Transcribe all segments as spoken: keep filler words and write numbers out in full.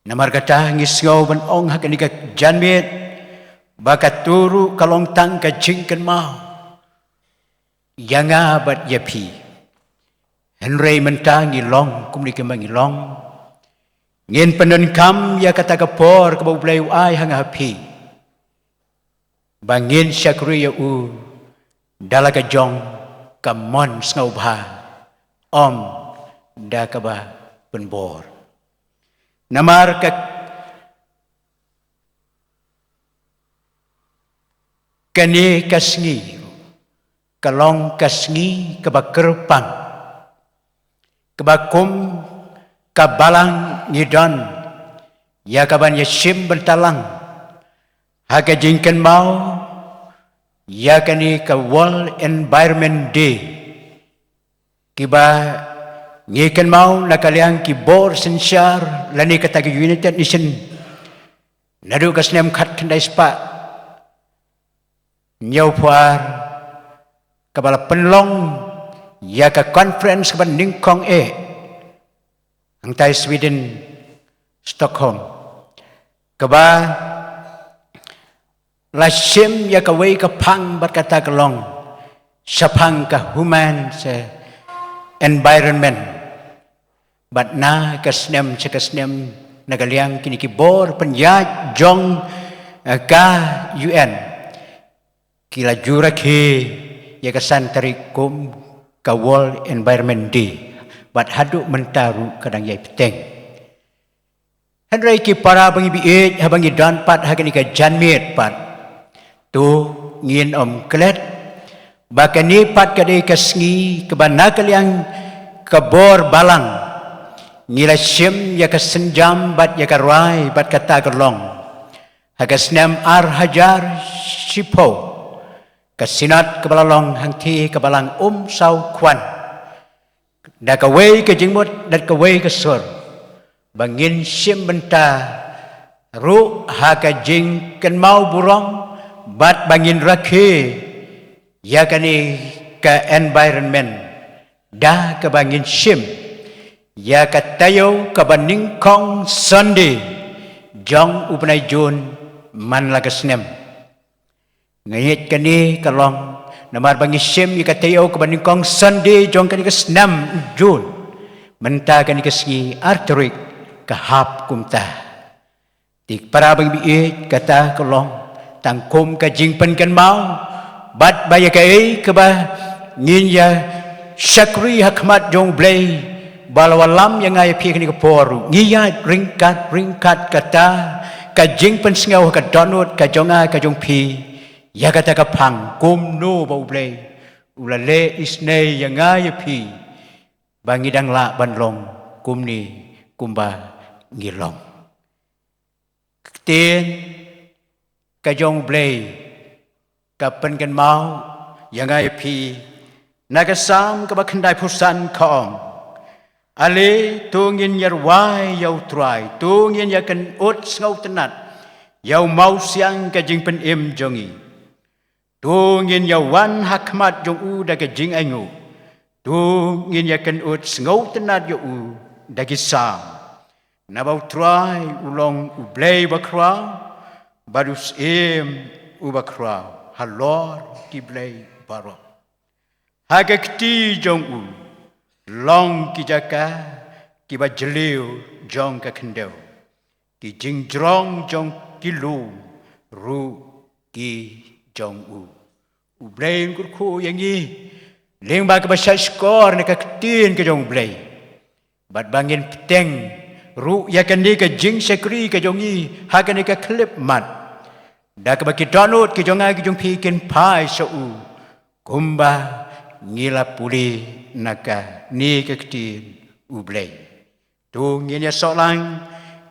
Namar kata ngi sngew ban ong ha kane ka janmiet ba katu ruh ka long tang ka jingkynmaw ïa nga bad ïa phi. Hynrei mynta ngi long kumne kumba ngi long, ngin pyndonkam ïa kata ka por kaba U Blei u ai ha nga ha phi, ba ngin shakri ïa u da la ka jong ka mon sngewbha, ym da kaba pynbor. Namar ka, kane ka sngi ka long ka sngi kaba kyrpang, kaba kum ka balang ngi don ïa kaban ïashim bynta lang ha ka jingkynmaw ïa kane ka World Environment Day, kiba ngi kynmaw na ka liang ki bor synshar lane kata ka United Nation naduh ka snem khatkhyndai spah hynñiewphew ar, kaba la pynlong ïa ka conference kaba nyngkong eh hangtai Sweden, Stockholm, kaba la shim ïa kawei ka phang bad kata ka long shaphang ka human sha environment. Bad na ka snem sha ka snem, na ka liang kine ki bor pynïaid jong, eh, ka U N, ki la ju rakhe ïa ka san tarik kum ka World Environment Day. Bad haduh mynta ruh ka dang ïai bteng. Hynrei ki para bangeit, haba ngi don pat ha kane ka janmiet pat, to ngin ym klet ba kane pat ka dei ka sngi kaba na ka liang ka bor balang ngi la shim ïa ka sienjam bad ïa ka rai bad kata ka long, ha ka snem ar hajar shiphew, ka Synod kaba la long hangtei ka Balang Umsaw Kwan, da kawei ka jingmut, da kawei ka sur, ba ngin shim bynta ruh ha ka jingkynmaw burom, bad ba ngin rakhe ïa kane ka environment da kaba ngin shim ïa ka taïew kaba nyngkong Sunday jong u bnai Jun man la ka snem. Nga ngeit kane ka long namar ba ngi shim ïa ka taïew kaba nyngkong Sunday jong kane ka snem Jun, mynta kane ka sngi ar tarik ka hap kumta. Te para bangeit, kata ka long tang kum ka jingpynkynmaw bad ba ïa kaei kaba ngin ïa shakri ha khmat jong U Blei ba la wallam ïa nga ïa phi kane ka por ruh, ngi ïaid ryngkat ryngkat kata ka jingpynsngew ha ka dohnud ka jong nga ka jong phi ïa kata ka phang kumno ba U Blei u la leh isynei ïa nga ïa phi ba ngi dang lah ban long kumne kumba ngi long. Ka ktien ka jong U Blei ka pynkynmaw ïa nga ïa phi na ka Salm kaba khyndaiphew san, ka ong: Ale, to ngin ïa rwai ïa U Trai, to ngin ïa kynud sngewtynnad ïa u mawsiang ka jingpynim jong ngi. To ngin ïa wan ha khmat jong u da ka jingainguh, to ngin ïa kynud sngewtynnad ïa u da ki salm. Naba U Trai u long U Blei uba khraw, bad u Syiem uba khraw halor ki blei baroh. Ha ka kti jong u long ki jaka kiba jylliew jong ka khyndew, ki jingjrong jong ki lum ruh ki jong u. U Blei un kyrkhu ïa ngi lyngba kaba shait shkor na ka ktien ka jong U Blei, bad ba ngin bteng ruh ïa kane ka jingshakri ka jong ngi ha kane ka khyllipmat, da kaba ki dohnud ki jong nga ki jong phi kin phai sha u, kumba ngi la pule na kane ka ktien U Blei. To ngin ïa sohlang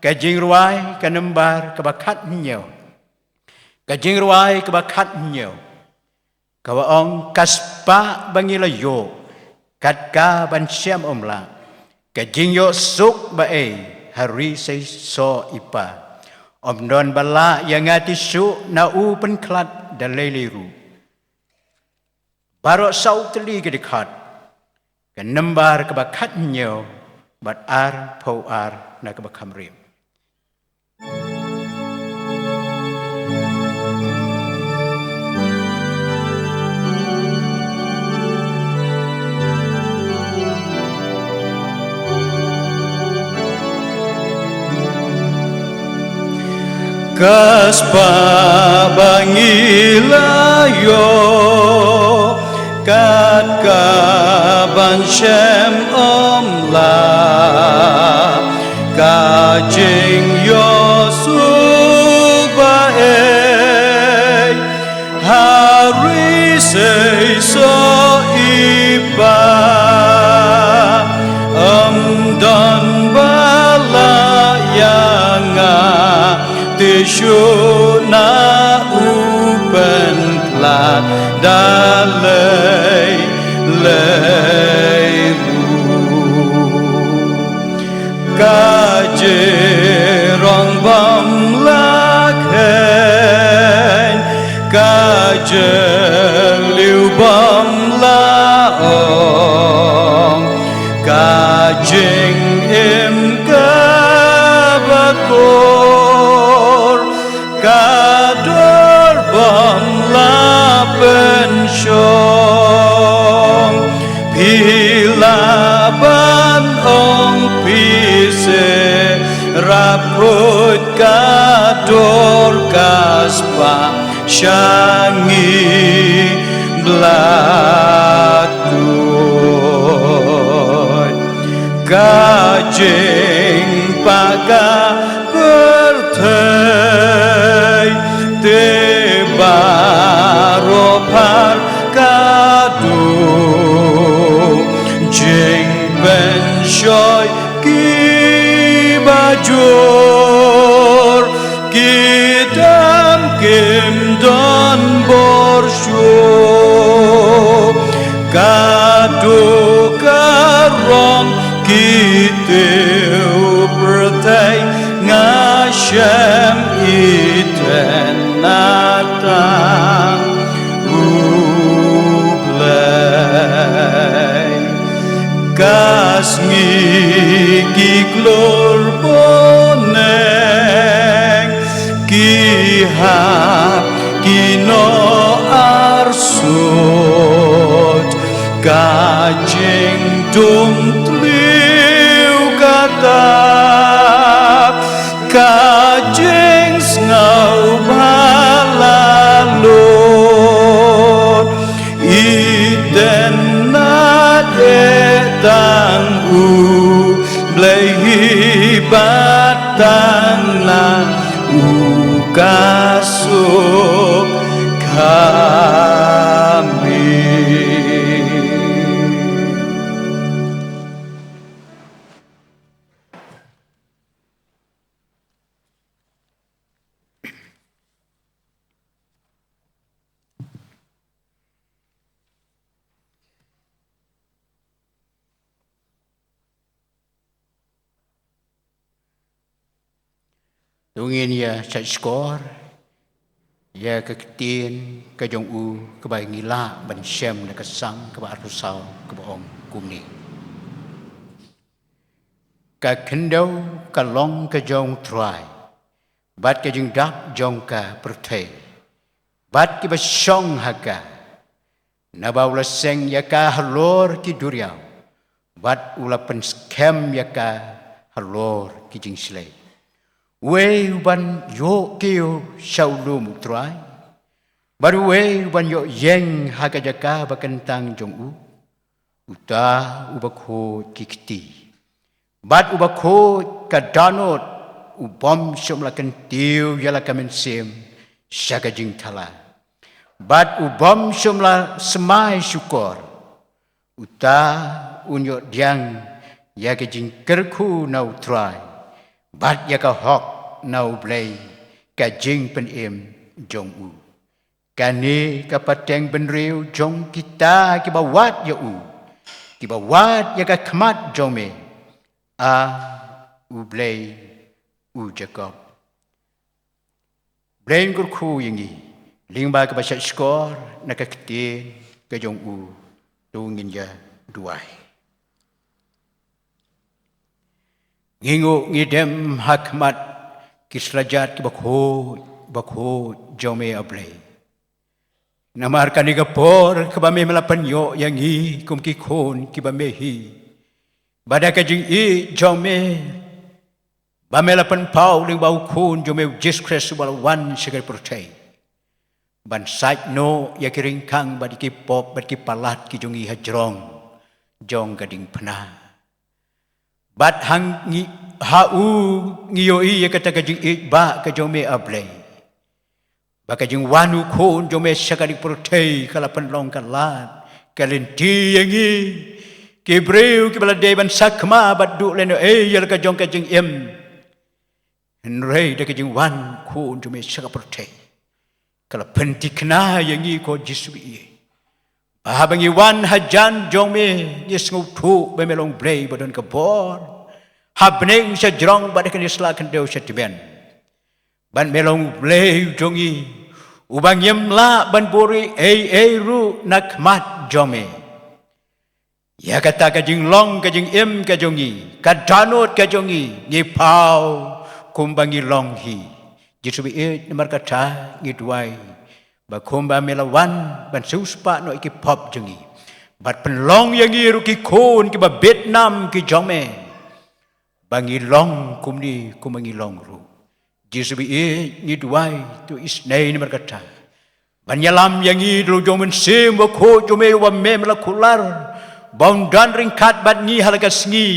ka jingrwai ka nombar kaba khathynñiew. Ka jingrwai kaba khathynñiew kaba ong: Ka spah ba ngi la ïoh kat ka ban shem ym lah, ka jingïohsuk ba ei ha ri seisoh i pa, ym don ba lah ïa nga tissue na u pynkhlad da lei lei ruh. Baroh saw tylli ki dkhot, ka nombar kaba khathynñiew bad arphew ar na kaba kham rim. Ka spah ba ngi la ïoh kat ka ban shem ym lah, ka jingïohsngew ba ei ha ri seisoh i Pa, ym don ba lah ïa nga, te shuh na u pyntlot da lei lei ruh. Ka jingrong bym lah kheiñ, ka jingleh bym lah ong, ka jingim kaba kor, ka dor bym lah pynshong. Phi lah ban ong phi syrap khuid ka dor ka spah sha ngi bad tuid. Ka jingpah ka pyrthei te baroh phar ka dum, jingpynshoi kiba jur, ki dang kim don bor shuh. Ka duk ka rong ki tiew pyrthei, nga shem itynnad tang U Blei. Ka sngi ki klur bneng, ki hap ki noh arsut, ka jingdum thliew ka tap, ka jingsngew ba la lut. Itynnad eh tang U Blei hi bad tang na u ka suk khmih. To ngin ïa shait shkor ïa ka ktien ka jong U kaba ngi lah ban shem na ka Salm kaba arphew saw kaba ong kumne: Ka khyndew ka long ka jong U Trai, bad ka jingdap jong ka pyrthei, bad kiba shong ha ka. Naba u la seng ïa ka halor ki duriaw, bad u la pynskhem ïa ka halor ki jingshlei. Uei u ban ïoh kiew sha u lum U Trai? Bad uei u ban ïoh ïeng ha ka jaka ba kyntang jong u? Uta uba khuid ki kti bad uba khuid ka dohnud, u bym shym la kyntiew ïa la ka mynsiem sha ka jingthala, bad u bym shym la smai shukor. Uta un ïoh pdiang ïa ka jingkyrkhu na U Trai, bad ïa ka hok na U Blei, ka jingpynim jong u. Kane ka pateng bynriew jong kita kiba wad ïa u, kiba wad ïa ka khmat jong me, A U Blei u Jakob. Blei un kyrkhu ïa ngi lyngba kaba shait shkor na ka ktien ka jong u. To ngin ïa duwai. Ngi nguh ngi dem ha khmat ki slajat kiba khuid, ba khuid jong me, A Blei. Namar kane ka por kaba me la pynïoh ïa ngi kum ki khun kiba me hi, ba da ka jingïeit jong me ba me la pynpaw lyngba u Khun jong me u Jisu Khrist uba la wan sha ka pyrthei ban sait noh ïa ki ryngkang bad ïa ki pop bad ki palat ki jong ngi ha jrong jong ka diengphna. Bad ha ngi, ha u ngi ïohi ïa kata ka jingïeit ba ka jong me, A Blei, ba ka jingwan u Khun jong me sha kane ka pyrthei ka la pynlong ka lad ka lynti ïa ngi ki briew kiba la dei ban sakma bad duh lehnohei ïa la ka jong ka jingim. Hynrei da ka jingwan u Khun jong me sha ka pyrthei ka la pynthikna ïa ngi, ko Jisu, ba haba ngi wan hajan jong me ngi sngewthuh ba me long Blei ba don ka bor ha bneng sha jrong bad ha kane ka sla khyndew sha tymmen. Bad me long Blei jong ngi uba ngim lah ban buhrieh ei ei ruh na khmat jong me. Ïa kata ka jinglong ka jingim ka jong ngi, ka dohnud ka jong ngi, ngi paw kumba ngi long hi. Jisu baieit, namar kata ngi duwai ba kumba me la wan ban siewspah noh ïa ki pop jong ngi bad pynlong ïa ngi ruh ki khun kiba bit nam ki jong me, ba ngi long kumne kumba ngi long ruh. Jisu baieit, ngi duwai to isynei namar kata ban ïalam ïa ngi da la u jong u Mynsiem Bakhuid jong me uba me la kular ba un don ryngkat bad ngi ha la ka sngi.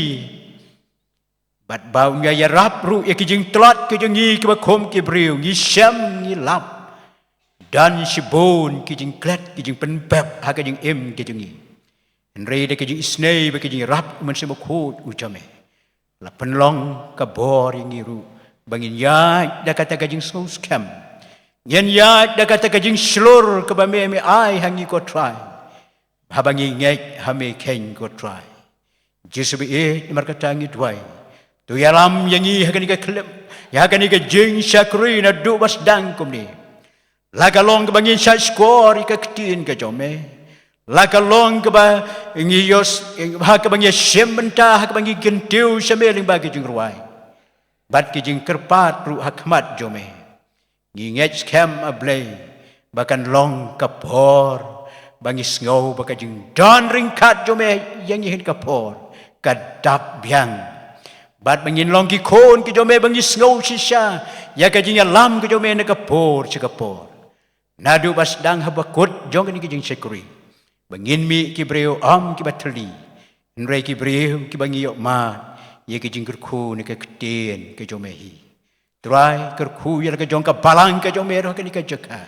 Bad ba un ïa ïarap ruh ïa ki jingtlot ki jong ngi kiba kum ki briew ngi shem ngi lap. Don shibun ki jingklet ki jingpynpep ha ka jingim ki jong ngi. Hynrei da ka jingisynei bad ka jingïarap u Mynsiem Bakhuid u jong me la pynlong ka bor ïa ngi ruh ba ngin ïaid da kata ka jingsngewskhem. Ngin ïaid da kata ka jingshlur kaba me me ai ha ngi, ko Trai. Haba ngi ngeit ha me khein, ko Trai. Jisu baieit, namar kata ngi duwai to ïalam ïa ngi ha kane ka khyllipmat, ïa kane ka jingshakri naduh ba sdang kumne. La ka long kaba ngin shah shkor ïa ka ktien ka jong me, la ka long kaba ngi ïoh, ha kaba ngi shim bynta, ha kaba ngi kyntiew sha me lyngba ki jingrwai bad ki jingkyrpad ruh ha khmat jong me. Ngi ngeit skhem, A Blei, ba kan long ka por ba ngi sngew ba ka jingdon ryngkat jong me ïa ngi ha kane ka por ka dap biang. Bad ba ngin long ki khun ki jong me ba ngi sngew shisha ïa ka jingïalam ka jong me na ka por sha ka por. Naduh ba sdang haba kut jong kane ka jingshakri ba ngin mih ki briew ym kiba thylli, hynrei ki briew kiba ngi ïohmad ïa ka jingkyrkhu na ka ktien ka jong me hi. Trai, kyrkhu ïa la ka jong ka balang ka jong me ruh ha kane ka jaka.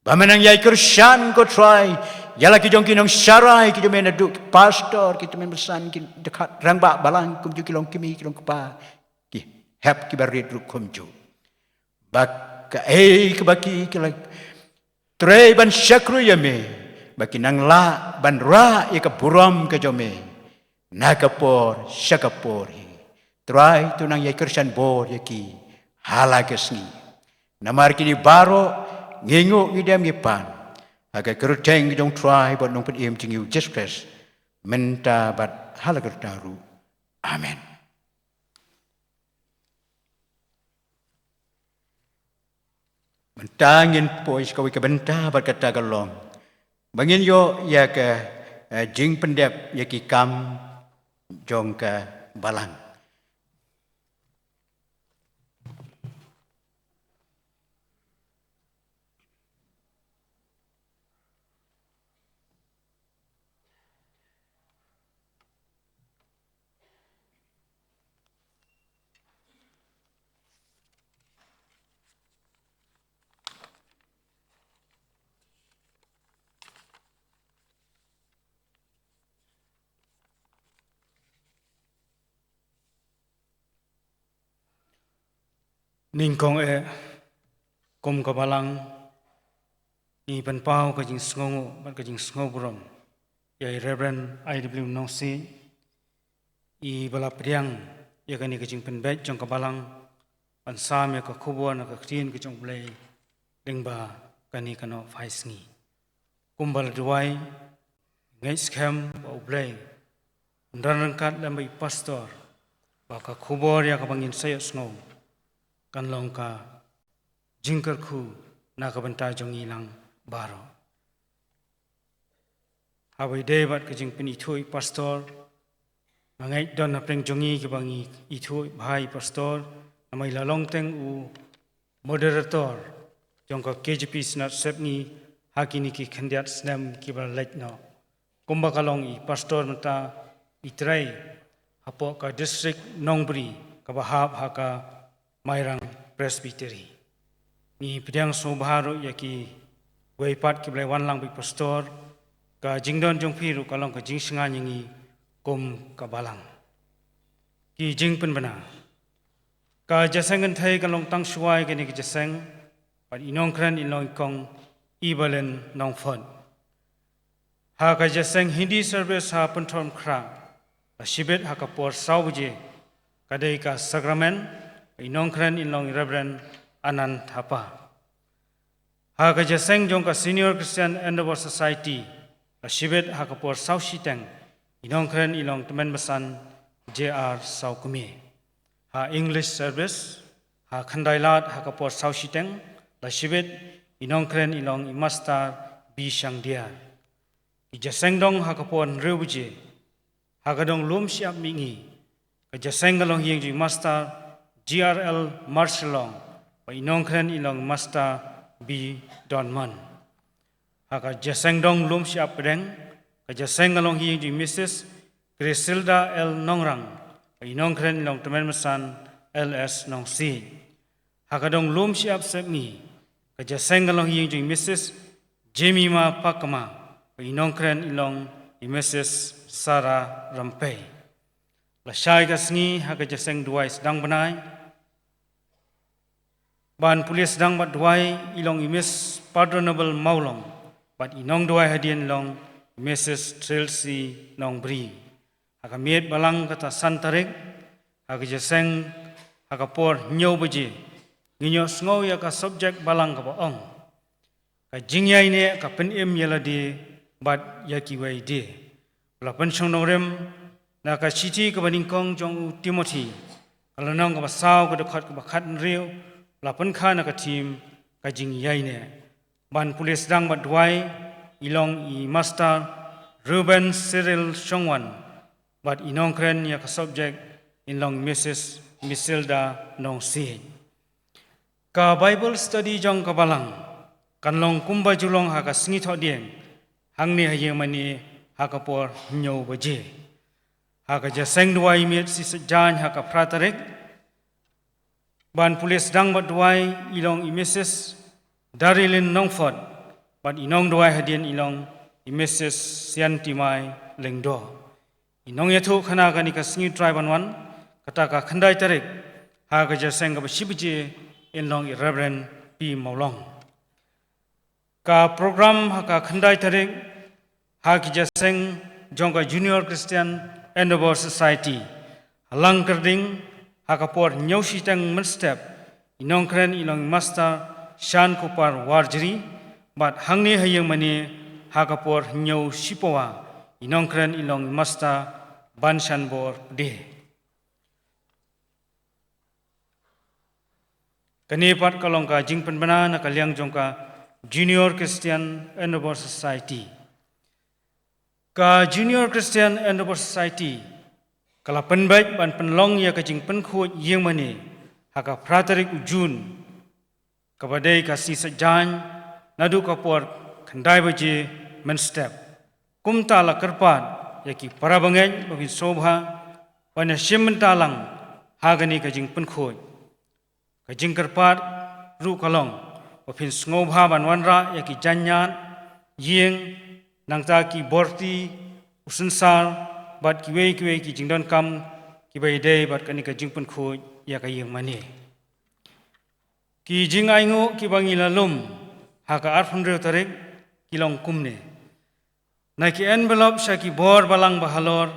Ba men nang ïai kyrshan, ko Trai, ïa la ki jong ki nongsharai ki jong me naduh ki pastor, ki tymmen basan, ki dkhot rangbah balang, kumjuh ki longkmie ki longkpa, ki hep kiba rit ruh kumjuh. Ba kaei kaba ki, ki la trei ban shakri ïa me, ba kin nang lah ban rah ïa ka burom ka jong me na ka por sha ka por hi. Trai, to nang ïai kyrshan bor ïa ki ha la ka sngi. Namar kine baroh ngi nguh ngi dem ngi pan ha ka kyrteng ka jong u Trai bad u Nongpynim jong ngi u Jisu Khrist, mynta bad ha la ka rta ruh. Amen. Mynta ngin poi sha kawei ka bynta bad kata ka long ba ngin ïoh ïa ka, eh, jingpyndep ïa ki kam jong ka balang. Nyngkong eh, kum ka balang, ngi pynpaw ka jingsngewnguh bad ka jingsngewburom ïa i Reverend I W Nongsiej, i ba la pdiang ïa kane ka jingpynbeit jong ka balang ban sam ïa ka khubor na ka ktien ka jong U Blei lyngba kane ka nongphai sngi. Kumba la duwai, ngeit skhem ba U Blei un don ryngkat lem bad i pastor, ba ka khubor ïa kaba ngin sa ïohsngew kan long ka jingkyrkhu na ka bynta jong ngi lang baroh. Haba ïadei bad ka jingpynithuh i pastor, Nga ngeit don hapdeng jong ngi kiba ngi ithuh bha i pastor, namar i la long teng u moderator jong ka K J P Synod Sepngi ha kine ki khyndiat snem kiba la leit noh. Kumba ka long i pastor mynta i trei hapoh ka district Nongbri kaba hap ha ka Mairang Presbytery. Ngi pdiang sngewbha ruh ïa kiwei pat kiba la wan lang bad i pastor, ka jingdon jong phi ruh ka long ka jingshngaiñ ïa ngi kum ka balang. Ki jingpynbna. Ka jingïaseng kynthei ka long tang shuwa ïa kane ka jingïaseng, bad i nongkren i long i kong Evelyn Nongphot. Ha ka jingïaseng Hindi service ha Pynthorumkhrah, la shibit ha ka por saw baje, ka dei ka sakramen, i nongkren i long i Reverend Anand Thapa. Ha ka jingïaseng jong ka Senior Christian Endeavour Society, la shibit ha ka por saw shiteng, i nongkren i long Tymmen Basan J R Sawkmie. Ha English service, ha khyndai lad ha ka por saw shiteng, la shibit, i nongkren i long i Master B Shangdiar. Ki jingïaseng dong ha ka por hynriew baje, ha ka dong lum shyiap mihngi, ka jingïaseng ka long ha ïing jong i Master G R L Marshallong, bad i nongkren i long Master B Donmon. Ha ka jingïaseng dong lum shyiap pdeng, ka jingïaseng ka long ha ïing jong i Missus Griselda L Nongrang, bad i nongkren i long Tymmen Basan L S Nongsiej. Ha ka dong lum shyiap sepngi, ka jingïaseng ka long ha ïing jong i Missus Jemima Pakma, bad i nongkren i long i Missus Sarah Rympei. La shai ka sngi ha ka jingïaseng duwai sdang bnai. Ban pule sdang bad duwai i long i Miss Pardonable Mawlong, bad i nongduwai hadien i long i Missus Tracy Nongbri. Ha ka miet balang kata san tarik, ha ka jingïaseng, ha ka por hynñiew baje, ngin ïohsngew ïa ka subject balang kaba ong, ka jingïaineh ka pynim ïa lade bad ïa kiwei de. La pynshong nongrim na ka shithi kaba nyngkong jong u Timothy, ka lynnong kaba saw, ka dkhot kaba khathynriew, la pynkha na ka theme ka jingïaineh. Ban pule sdang bad duwai i long i Master Reuben Cyril Shongwan, bad i nongkren ïa ka subject i long Missus Misilda Nongsiej. Ka Bible study jong ka balang kan long kumba ju long ha ka sngi Thohdieng, hangne ha ïingmane, ha ka por hynñiew baje. Ha ka jingïaseng duwai miet shi sitjaiñ ha ka phra tarik, ban pule sdang bad duwai i long i Missus Darilyn Nongphot, bad i nongduwai hadien i long i Missus Siantimai Lyngdoh. I nongïathuh khana kane ka sngi u trai ban wan, kata ka khyndai tarik, ha ka jingïaseng kaba shi baje, in long i Reverend P Mawlong. Ka program ha ka khyndai tarik, ha ki jingïaseng jong ka Junior Christian Endeavour Society, ha Langkyrding, ha ka por hynñiew shiteng mynstep, i nongkren i long i Master Shankupar Warjri, bad hangne ha ïingmane, ha ka por hynñiew shipawa, i nongkren i long i Master Banshanbor Pde. Kane pat ka long ka jingpynbna na ka liang jong ka Junior Christian Endeavour Society. Ka Junior Christian Endeavour Society ka la pynbeit ban pynlong ïa ka jingpynkhuid ïingmane ha ka phra tarik u Jun, kaba dei ka sngi sitjaiñ, naduh ka por khyndai baje mynstep. Kumta la kyrpad ïa ki para bangeit ba kin sngewbha ban ïashim bynta lang ha kane ka jingpynkhuid. Ka jingkyrpad ruh ka long ba phin sngewbha ban wanrah ïa ki jaiññiat ïing, nangta ki borti u synsar, bad kiwei kiwei ki jingdonkam kiba ïadei bad kane ka jingpynkhuid ïa ka ïingmane. Ki jingainguh kiba ngi la lum ha ka arphew hynriew tarik ki long kumne. Na ki envelope sha ki bor balang ba halor.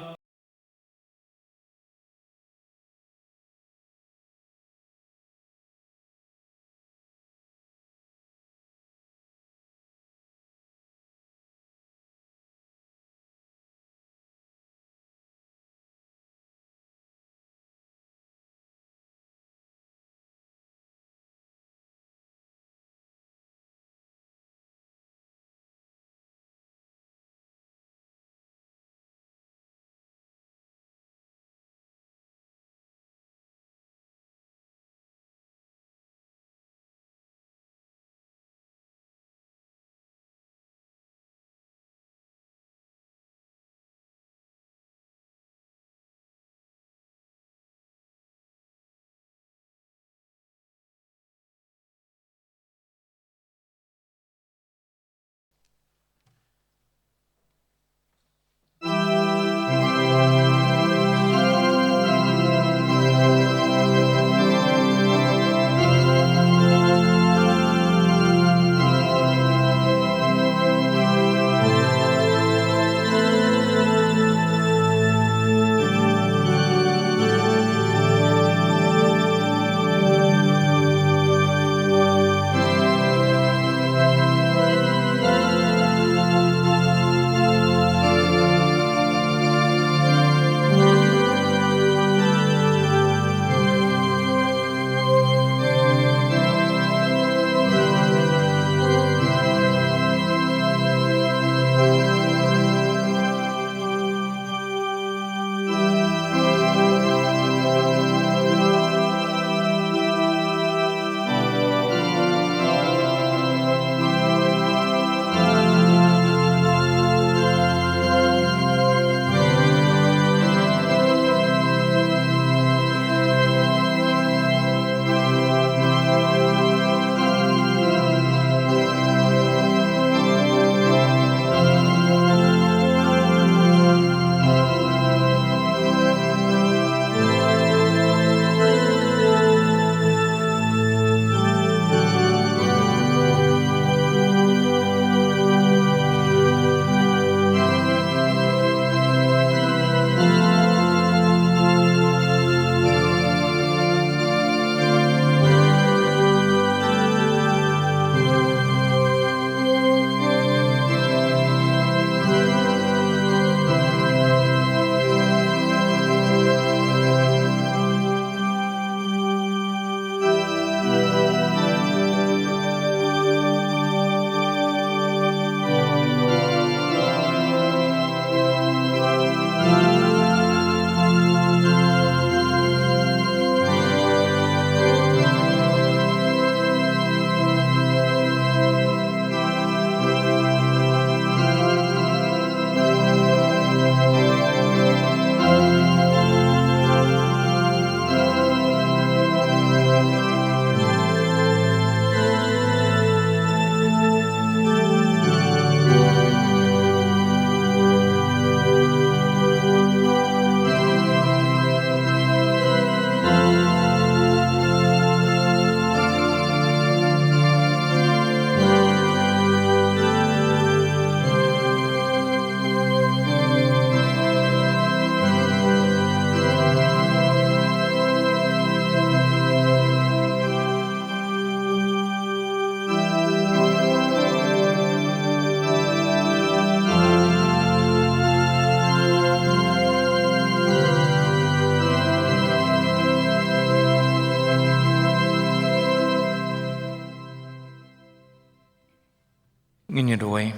Ngin ïa duwai.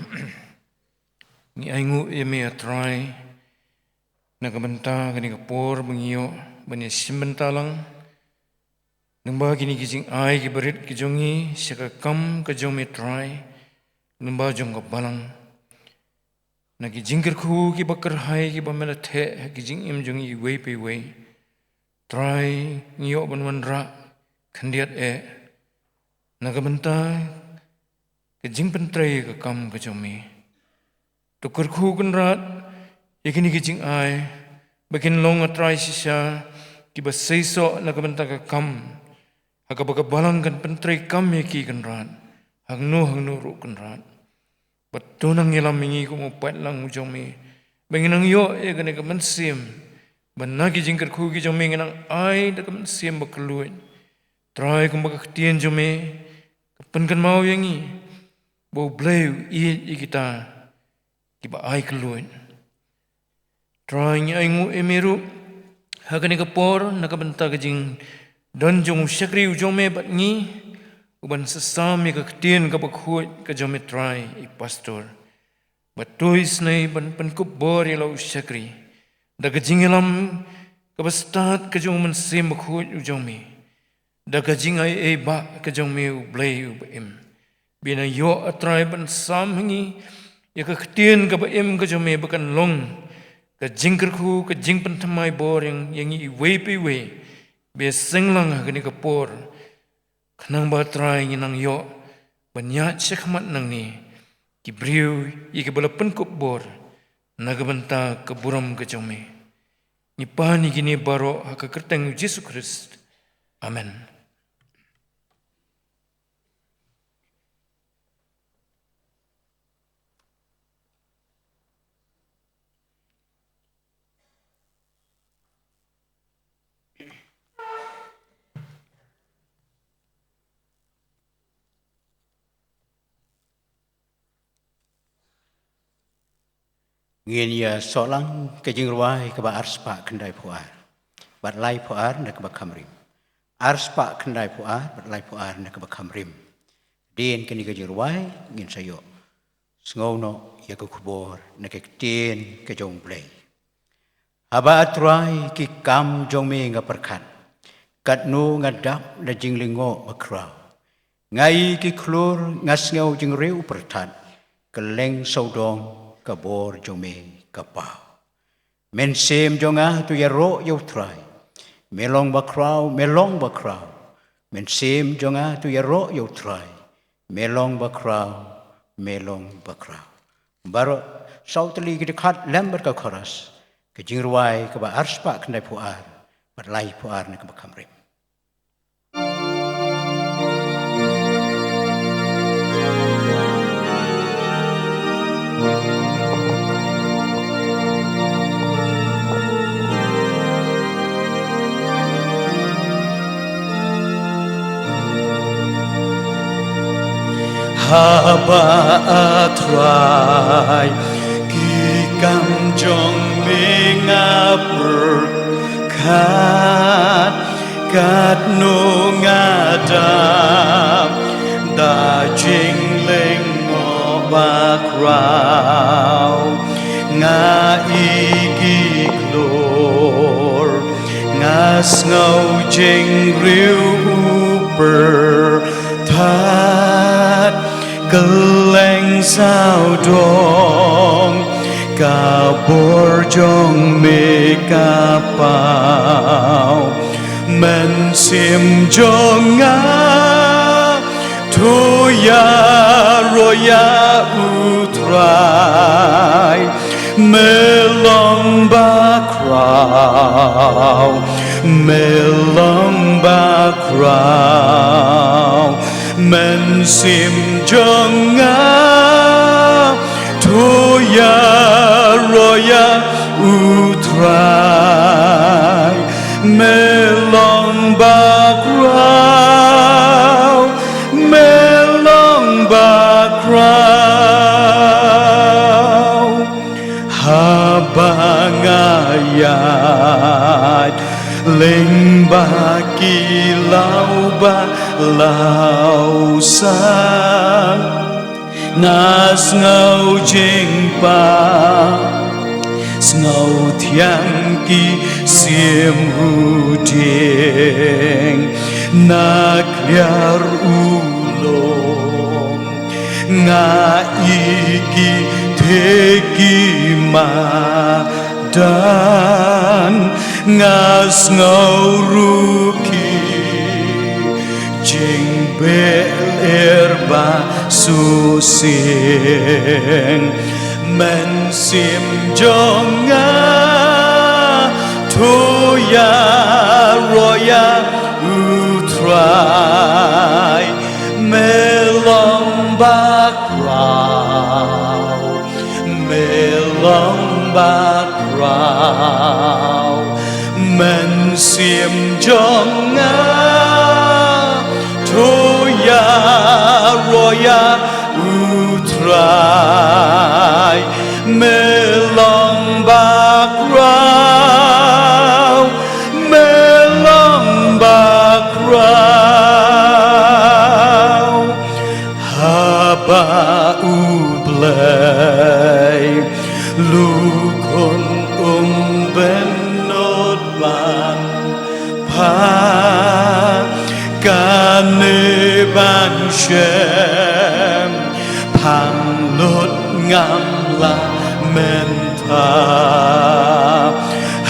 Ngi ainguh ïa me, A Trai, na ka bynta kane ka por ba ngi ïoh ban ïa shim bynta lang lyngba kine ki jingai kiba rit ki jong ngi sha ka kam ka jong me, Trai, lyngba jong ka balang. Na ki jingkyrkhu kiba kyrhai kiba me la theh ha ki jingim jong ngi iwei pa iwei, Trai, ngi ïoh ban wanrah khyndiat eh na ka bynta ka jingpyntrei ka kam ka jong me. To kyrkhu kynrad ïa kine ki jingai ba kin long, A Trai, shisha kiba seisoh na ka bynta ka kam ha kaba ka balang kan pyntrei kam ïa ki kynrad, hangno hangno ruh kynrad. Bad to nang ïalam ïa ngi kum u paidlang u jong me, ba ngin nang ïoh ïa kane ka mynsiem, ba na ki jingkyrkhu ki jong me ngin nang ai da ka mynsiem ba kylluid, Trai, kumba ka ktien jong me ka pynkynmaw ïa ngi, ba U Blei u ïeit ïa kita kiba ai kylluid. Trai, ngi ainguh ïa me ruh ha kane ka por na ka bynta ka jingdon jong u shakri u jong me bad ngi, uban sa sam ïa ka ktien kaba khuid ka jong me, Trai, i pastor. Bad to isynei ban pynkup bor ïa la u shakri da ka jingïalam kaba stad ka jong u Mynsiem Bakhuid u jong me, da ka jingai ei ba ka jong me, U Blei uba im. Ba ngin nang ïoh, A Trai, ban sam ha ngi ïa ka ktien kaba im ka jong me, ba kan long ka jingkyrkhu, ka jingpynthymmai bor ïa ngi iwei pa iwei ba seng lang ha kane ka por. Khnang ba, Trai, ngin nang ïoh ban ïaid shakhmat nangne ki briew ïa kiba la pynkup bor na ka bynta ka burom ka jong me. Ngi pan ïa kine baroh ha ka kyrteng U Jisu Khrist. Amen. Ngin ïa sawlang ka jingrwai kaba arspah khyndaiphew ar bad laiphew ar na kaba kham rim. Arspah khyndaiphew ar bad laiphew ar na kaba kham rim. Hadien kane ka jingrwai ngin sa ïoh sngew noh ïa ka khubor na ka ktien ka jong U Blei. Haba, A Trai, ki kam jong me nga pyrkhat, katno nga dap na jinglyngngoh bakhraw. Nga i ki khlur, nga sngew jingriew pyrthat, kylleng sawdong ka bor jong me ka paw. Mynsiem jong nga to ïaroh ïa U Trai. Me long bakhraw, me long bakhraw. Mynsiem jong nga to ïaroh ïa U Trai. Me long bakhraw, me long bakhraw. Baroh saw tylli ki dkhot lem bad ka chorus, ka jingrwai kaba arspah khyndaiphew ar bad laiphew ar na kaba kham rim. Haba, A Trai, ki kam jong me nga pyrkhat, katno nga dap da jinglyngngoh bakhraw. Nga i ki khlur, nga sngew jingriew pyrthat, kylleng sawdong ka bor jong me ka paw. Mynsiem jong nga to ïaroh ïa U Trai. Me long bakhraw, me long bakhraw. Mynsiem jong nga to ïaroh ïa U Trai. Me long bakhraw, me long bakhraw. Haba nga ïaid lyngba ki law ba law san, Nga sngew jingpang, sngew thiang ki sim u dieng, na kliar u lum. Nga i ki thik ki madan, nga sngew ruh ki jingbeh er ba susieng. Mynsiem jong nga, to ïaroh ïa u Trai. Me long bakhraw, me long bakhraw. Mynsiem jong nga, to ïaroh ïa u Trai. Me long bakhraw, me long bakhraw. Haba U Blei, U Khun um bynnud ban pha, kane ban shem phang lut ngam lah mynta.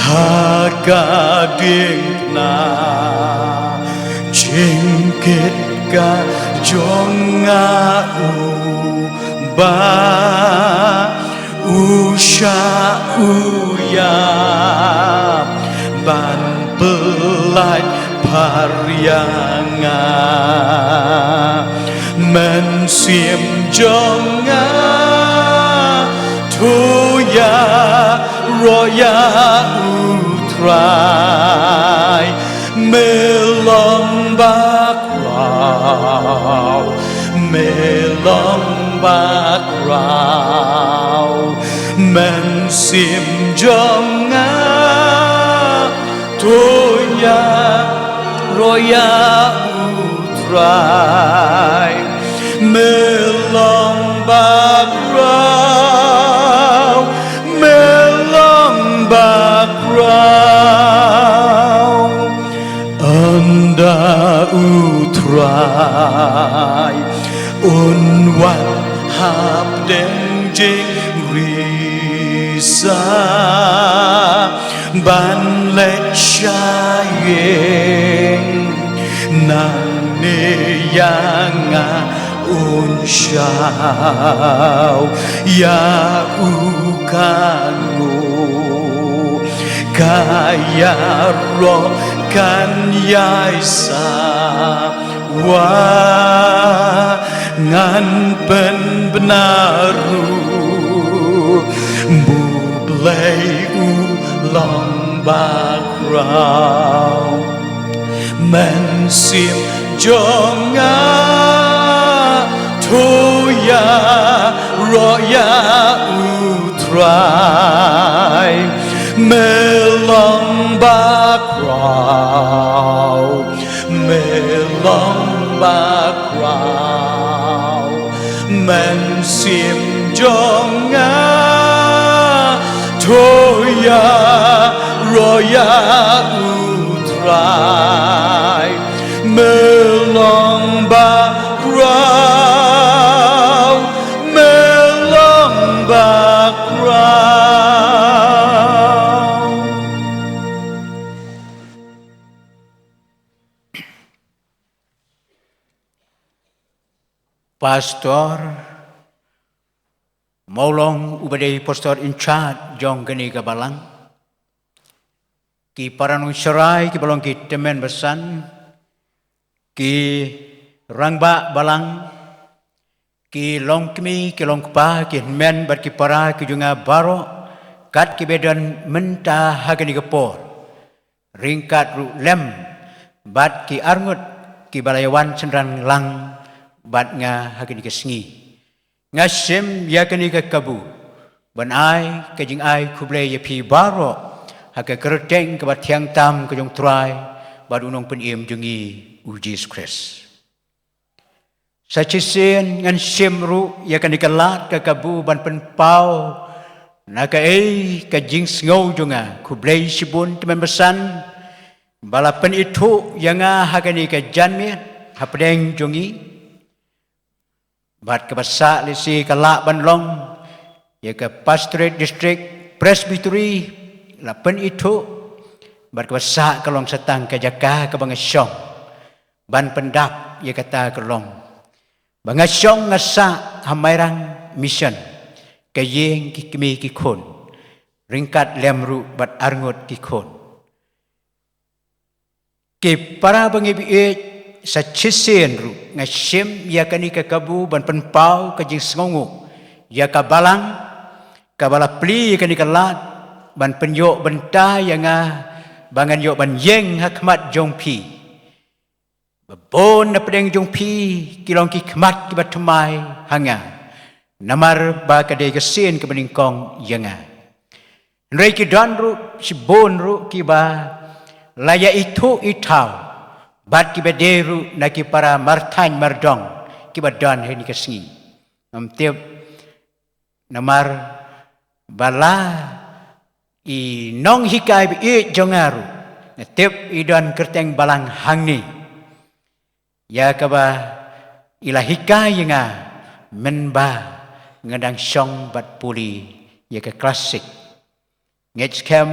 Ha ka diengphna jingkit ka jong nga, U Bah, u shah u ïap ban pyllait phar ïa nga. Mynsiem jong nga, to ïaroh ïa u Trai. Me long bakhraw, me long bakhraw. Mynsiem jong nga, to ïaroh ïa u Trai. Me long bakhraw, me long bakhraw. Ynda u Trai un wan hapdeng jingrisa, ban leit sha ïing, nangne ïa nga un shah ïa u kano. Ka ïaroh kan ïai sa wa ngan pynbna ruh, ba U Blei u long bakhraw. Mynsiem jong nga, to ïaroh ïa u Trai. Me long bakhraw, me long bakhraw. Mynsiem jong nga, to ïaroh ïa u Trai. Me long bakhraw, me long bakhraw. Pastor, mawlong uba dei pastor in charge jong kane ka balang, ki para nongshakri kiba long ki tymmen basan, ki rangbah balang, ki longkmie, ki longkpa, ki hynmen bad ki para ki jong nga baroh, kat kiba don mynta ha kane ka por, ryngkat ruh lem bad ki arngut kiba la ïawan synran lang bad nga ha kane ka sngi. Nga shim ïa kane ka kabu ban ai ka jingai khublei ïa phi baroh ha ka kyrteng kaba thiang tam ka jong U Trai bad U Nongpynim jong ngi, U Jisu Khrist. Sa shisien ngan shim ruh ïa kane ka lad ka kabu ban pynpaw na kaei ka jingsngew jong nga. Khublei shibun tymmen basan ba la pynithuh ïa nga ha kane ka janmiet hapdeng jong ngi. Bad kaba sah lehse ka lah ban long ïa ka Pastorate District Presbytery la pynithuh. Bad kaba sah ka long sa tang ka jaka kaba nga shong ban pyndap ïa kata ka long ba nga shong nga sah ha Mairang Mission, ka ïing ki kmie ki khun, ryngkat lem ruh bad arngut ki khun. Ki para bangeit baieit, sa shisien ruh nga shim ïa kane ka kabu ban pynpaw ka jingsngewnguh ïa ka balang kaba la plie ïa kane ka lad ban pynïoh bynta ïa nga ba ngan ïoh ban ïeng ha khmat jong phi. Ba bun na pdeng jong phi ki long ki khmat kiba thymmai ha nga, namar ba ka dei ka sien kaba nyngkong ïa nga. Hynrei ki don ruh shibun ruh kiba la ïa ithuh ithaw bad kiba dei ruh na ki para marthaiñ mardong kiba don ha kane ka sngi. Ngam tip namar ba la i nonghikai baieit jong nga ruh, nga tip i don kyrteng balang hangne ïa kaba i la hikai ïa nga mynba nga dang shong bad pule ïa ka klas six. Ngeit skhem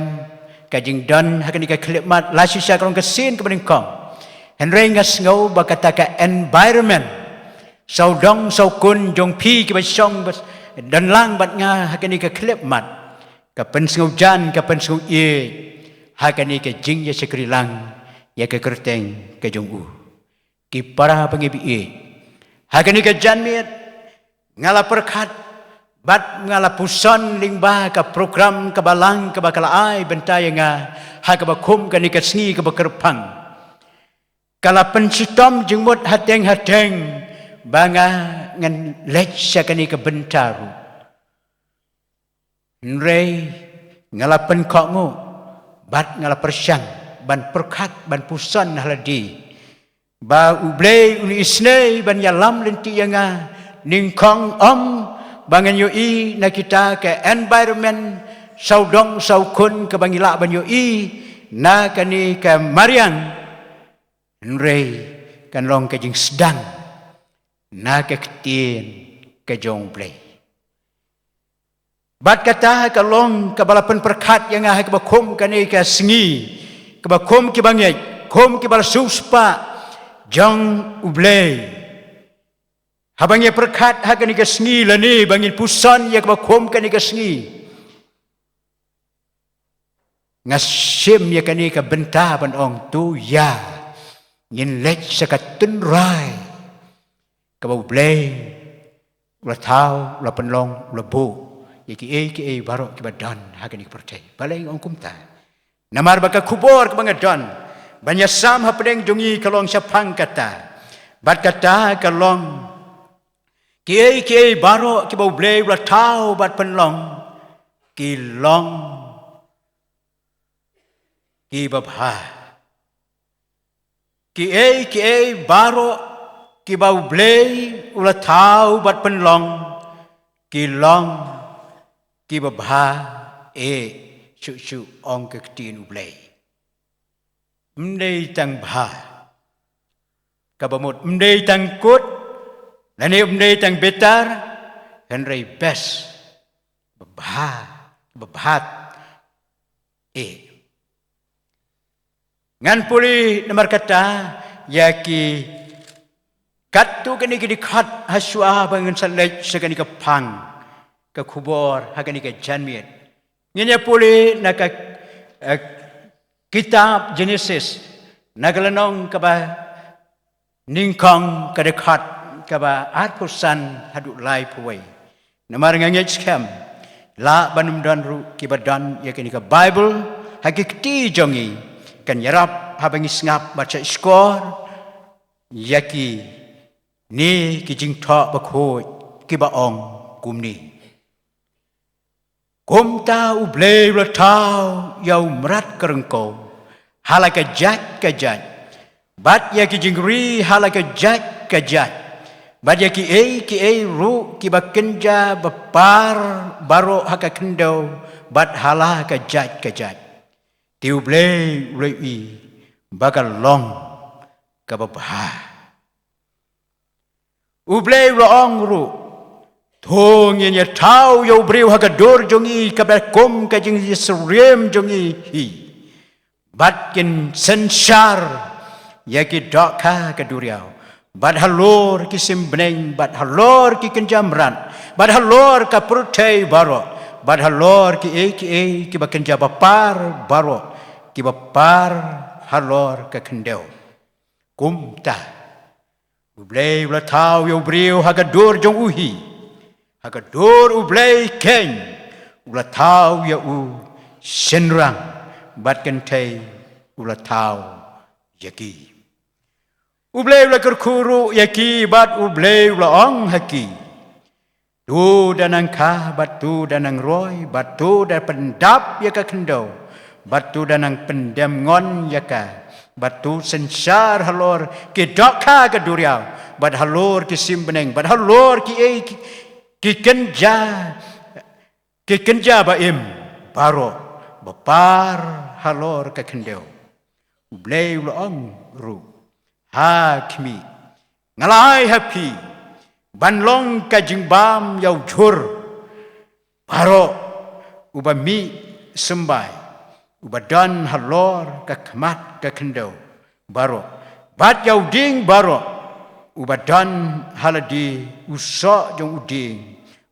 ka jingdon ha kane ka khyllipmat la shisha ka long ka sien kaba nyngkong. Hynrei nga sngew ba kata ka environment, sawdong sawkun jong phi kiba shong bad don lang bad nga ha kane ka khyllipmat, ka pynsngewjan, ka pynsngewieit ha kane ka jingïashakri lang ïa ka kyrteng ka jong u. Ki para bangeit baieit, ha kane ka janmiet nga la pyrkhat bad nga la puson lyngba ka program kaba lang kaba ka la ai bynta ïa nga ha kaba kum kane ka sngi kaba kyrpang. Ka la pynshitom jingmut hateng hateng ba nga ngan leit sha kane ka bynta ruh. Hynrei nga la pynkohnguh bad nga la pyrshang ban pyrkhat ban puson ha lade ba U Blei un isynei ban ïalam lynti ïa nga, nyngkong ym ba ngan ïohi na kita ka environment sawdong sawkun kaba ngi lah ban ïohi na kane ka mariang. Hynrei kan long ka jingsdang na ka ktien ka jong U Blei. Bad kata ka long kaba la pynpyrkhat ïa nga ha kaba kum kane ka sngi, kaba kum kiba ngeit, kum kiba la siewspah jong U Blei. Haba ngi pyrkhat ha kane ka sngi lane ba ngin puson ïa kaba kum kane ka sngi, nga shim ïa kane ka bynta ban ong to ïa ngin leit sha ka tynrai kaba U Blei u la thaw, u la pynlong, u la buh ïa kiei kiei baroh kiba don ha kane ka pyrthei. Balei nga ong kumta? Namar ba ka khubor kaba nga don ban ïasam hapdeng jong ngi ka long shaphang kata. Bad kata ka long kiei kiei baroh kiba U Blei u la thaw bad pynlong ki long kiba bha. Kiei kiei baroh kiba U Blei u la thaw bad pynlong ki long kiba bha. Eh, shuh shuh ong ka ktien U Blei. Ym dei tang bha kaba mut, ym dei tang kut lane ym dei tang bitar, hynrei best, babha, babha. Eh, ngan pule namar kata ïa ki katto katne ki dkhot ha shuwa ba ngan sa leit sha kane ka phang ka khubor ha kane ka janmiet. Ngin ïa pule na ka, eh, kitab Genesis, na ka lynnong kaba nyngkong, ka dkhot kaba arphew san haduh laiphew wei. Namar nga ngeit skhem lah ban ym don ruh kiba don ïa kane ka Baibl ha ki kti jong ngi, kan ïarap haba ngi sngap bad sngap shkor ïa kine ki jingthoh bakhuid kiba ong kumne. Kumta U Blei u la thaw ïa u mrad ka ryngkew ha la ka jait ka jait, bad ïa ki jingri ha la ka jait ka jait, Bad ïa kiei kiei ruh kiba kynja bapar baroh ha ka khyndew bad ha la ka jait ka jait, te U Blei u la ïohi ba ka long kaba bha. U Blei u la ong ruh, to ngin ïa thaw ïa u briew ha ka dur jong ngi kaba kum ka jingïasyriem jong ngi hi. Bad kin synshar ïa ki dohkha ka duriaw, bad halor ki sim bneng, bad halor ki kynja mrad, bad halor ka pyrthei baroh, bad halor kiei kiei kiba kynja bapar baroh, kiba par halor ka khyndew. Kumta U Blei u la thaw ïa u briew ha ka dur jong u hi. Ha ka dur U Blei keiñ u la thaw ïa u, shynrang bad kynthei u la thaw ïa ki. U Blei u la kyrkhu ruh ïa ki bad U Blei u la ong ha ki, to da nang kha bad to da nang roi bad to da pyndap ïa ka khyndew bad to da nang pyndem ngon ïa ka, bad to synshar halor ki dohkha ka duriaw, bad halor ki sim bneng, bad halor kiei ki, ki kynja, ki kynja ba im baroh bapar halor ka khyndew. U Blei u la ong ruh, ha khmih, nga la ai ha phi ban long ka jingbam ïa u jhur baroh uba mih symbai, uba don halor ka khmat ka khyndew baroh, bad ïa u dieng baroh uba don ha lade u soh jong u dieng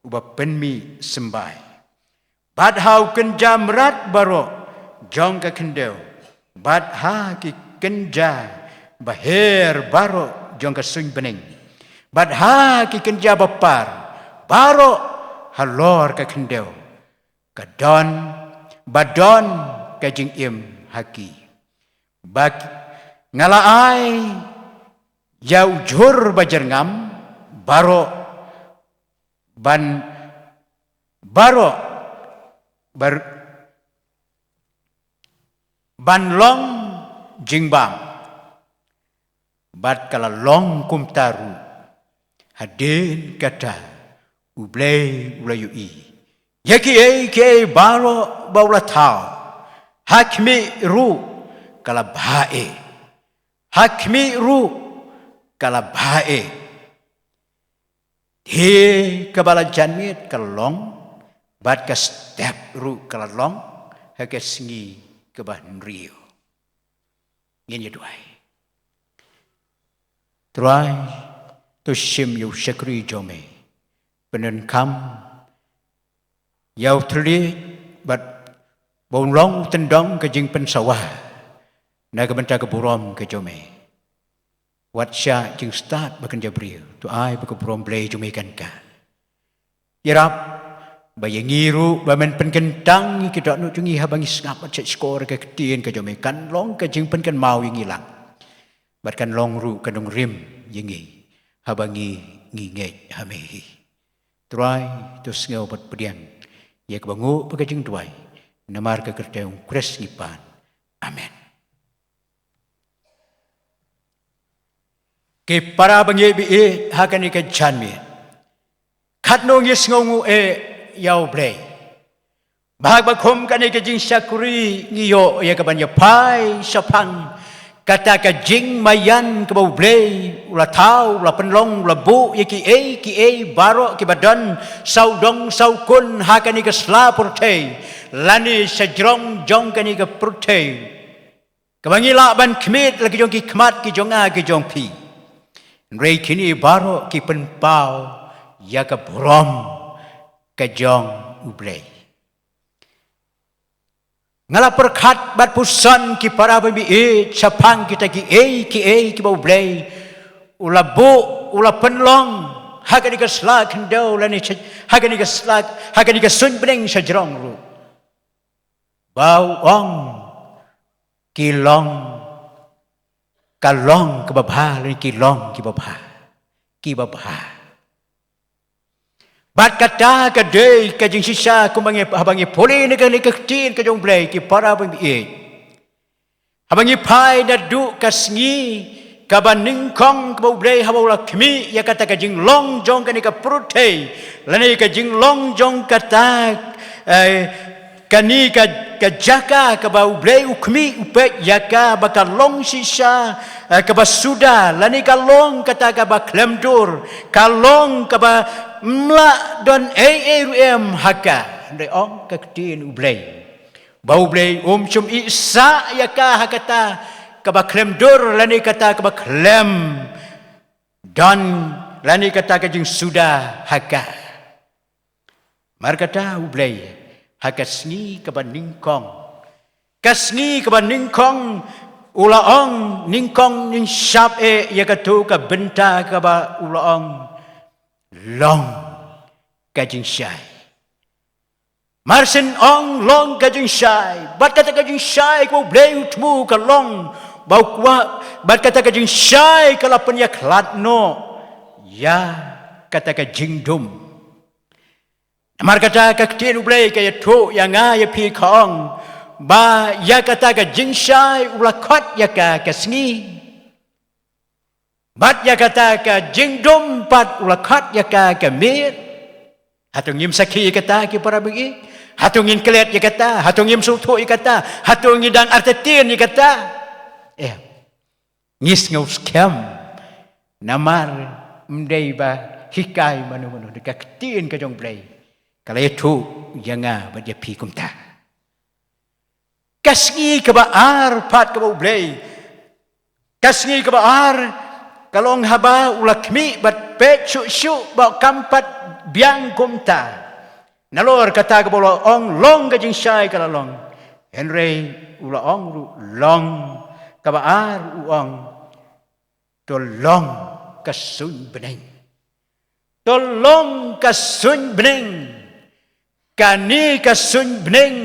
uba pynmih symbai. Bad ha u kynja mrad baroh jong ka khyndew, bad ha ki kynja baher baroh jong ka suiñ bneng, bad ha ki kynja bapar baroh halor ka khyndew, ka don, ba don ka jingim ha ki. Ba ki, nga la ai ïa u jhur ba jyrngam baroh ban, baroh bar, ban long jingbam. Bad ka la long kumta ruh. Hadien kata U Blei u la ïohi ïa kiei kiei baroh ba u la thaw. Ha khmih ruh ka la bha eh. Ha khmih ruh ka la bha eh. Te kaba la janmiet ka la long, bad ka step ruh ka la long ha ka sngi kaba hynriew. Ngin ïa duwai. Trai, to shim ïa u shakri jong me, pyndonkam ïa u thylliej bad ba un long u tyndong ka jingpynsawa na ka bynta ka burom ka jong me. Wat shah jingstad ba kynja briew, to ai ba ka burom Blei jong me kan kah. Ïarap ba ïa ngi ruh ba men pynkyntang ïa ki dohnud jong ngi haba ngi sngap bad shait shkor ka ktien ka jong me, kan long ka jingpynkynmaw ïa ngi lang, bad kan long ruh ka nongrim ïa ngi haba ngi, ngi ngeit ha me hi. Trai, to sngew bad pdiang ïa kaba nguh bad ka jingduwai, namar ka kyrteng U Khrist ngi pan. Amen. Ki para bangeit ba ïeit, ha kane ka janmiet, katno ngi sngewnguh eh ïa U Blei. Ba ha kaba kum kane ka jingshakri ngi ïoh ïa kaban ïa phai shaphang kata ka jingmaïan kaba U Blei u la thaw, u la pynlong, u la buh ïa kiei kiei baroh kiba don sawdong sawkun ha kane ka sla pyrthei lane shajrong jong kane ka pyrthei, kaba ngi lah ban khmied la ki jong ki khmat ki jong nga ki jong phi. Hynrei kine baroh ki pynpaw ïa ka burom ka jong U Blei. Nga la pyrkhat bad puson ki para ba mih shaphang kita kiei kiei kiba U Blei u la buh, u la pynlong ha kane ka sla khyndew lane sha, ha kane ka sla, ha kane ka suiñ bneng shajrong ruh. Ba u ong ki long, ka long kaba bha lane ki long kiba bha, kiba bha. Bad kata ka dei ka jingshisha kumba ngi, haba ngi pule na kane ka ktien ka jong U Blei, ki para ba mih. Haba ngi phai naduh ka sngi kaba nyngkong kaba U Blei haba u la khmih ïa kata ka jinglong jong kane ka pyrthei, lane ka jinglong jong kata, eh, kane ka, ka jaka kaba U Blei u khmih u peit ïa ka ba ka long shisha, eh, kaba suda, lane ka long kata kaba khlem dur, ka long kaba ym lah don ei ei ruh em ha ka. Hynrei ong ka ktien U Blei ba U Blei um shym ïehsah ïa ka ha kata kaba khlem dur lane kata kaba khlem don lane kata ka jingsuda ha ka. Namar kata U Blei ha ka sngi kaba nyngkong, ka sngi kaba nyngkong u la ong, nyngkong nyngshap eh ïa kato ka bynta kaba u la ong long ka jingshai. Mar shen ong long ka jingshai, bad kata ka jingshai kaba U Blei u thmu ka long ba u kwah, bad kata ka jingshai ka la pynïakhlad noh ïa kata ka jingdum. Namar kata ka ktien U Blei ka ïathuh ïa nga ïa phi ka ong ba ïa kata ka jingshai u la khot ïa ka ka sngi. Bad ïa kata ka jingdum pat u la khot ïa ka ka miet. Hato ngim sakhi ïa kata ki para bangeit? Hato ngin klet ïa kata? Hato ngim sngewthuh ïa kata? Hato ngi dang artatien ïa kata? Eh, ngi sngew skhem. Namar ym dei ba hikai mano mano, dei ka ktien ka jong U Blei ka la ïathuh ïa nga bad ïa phi kumta. Ka sngi kaba ar pat kaba U Blei, ka sngi kaba ar ka long haba u la khmih bad peit shuh shuh ba kam pat biang kumta. Nalor kata kaba u la ong long ka jingshai ka la long, hynrei u la ong ruh long kaba ar u ong, to long ka suiñ bneng. To long ka suiñ bneng. Kane ka suiñ bneng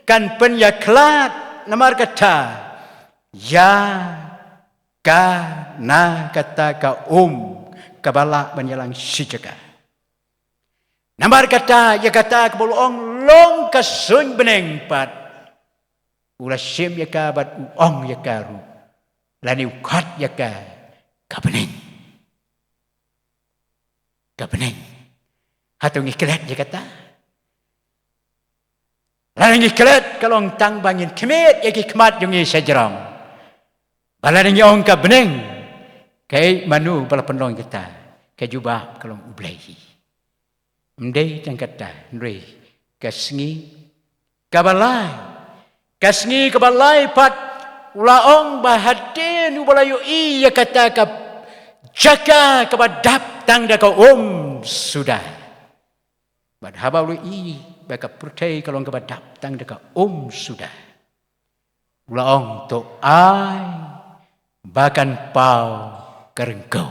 kan pynïakhlad namar kata ïa ka na kata ka um kaba lah ban ïalang shi jaka. Namar kata ïa kata kaba u la ong long ka suiñ bneng pat, u la shim ïa ka bad u ong ïa ka ruh, lane u khot ïa ka ka bneng. Ka bneng. Hato ngi klet ïa kata? Lada ngi klet ka long tang ba ngin khmih ïa ki khmat jong ngi sha jrong. Ba lada ngi ong ka bneng, kaei mano ba la pynlong ïa kata? Ka jubab ka long U Blei hi. Ym dei tang kata, hynrei ka sngi kaba lai, ka sngi kaba lai pat u la ong ba hadien uba la ïohi ïa kata ka jaka kaba dap tang da ka um suda. Bad haba u la ïohi ba ka pyrthei ka long kaba dap tang da ka um suda, u la ong, to ai ba kan paw ka ryngkew.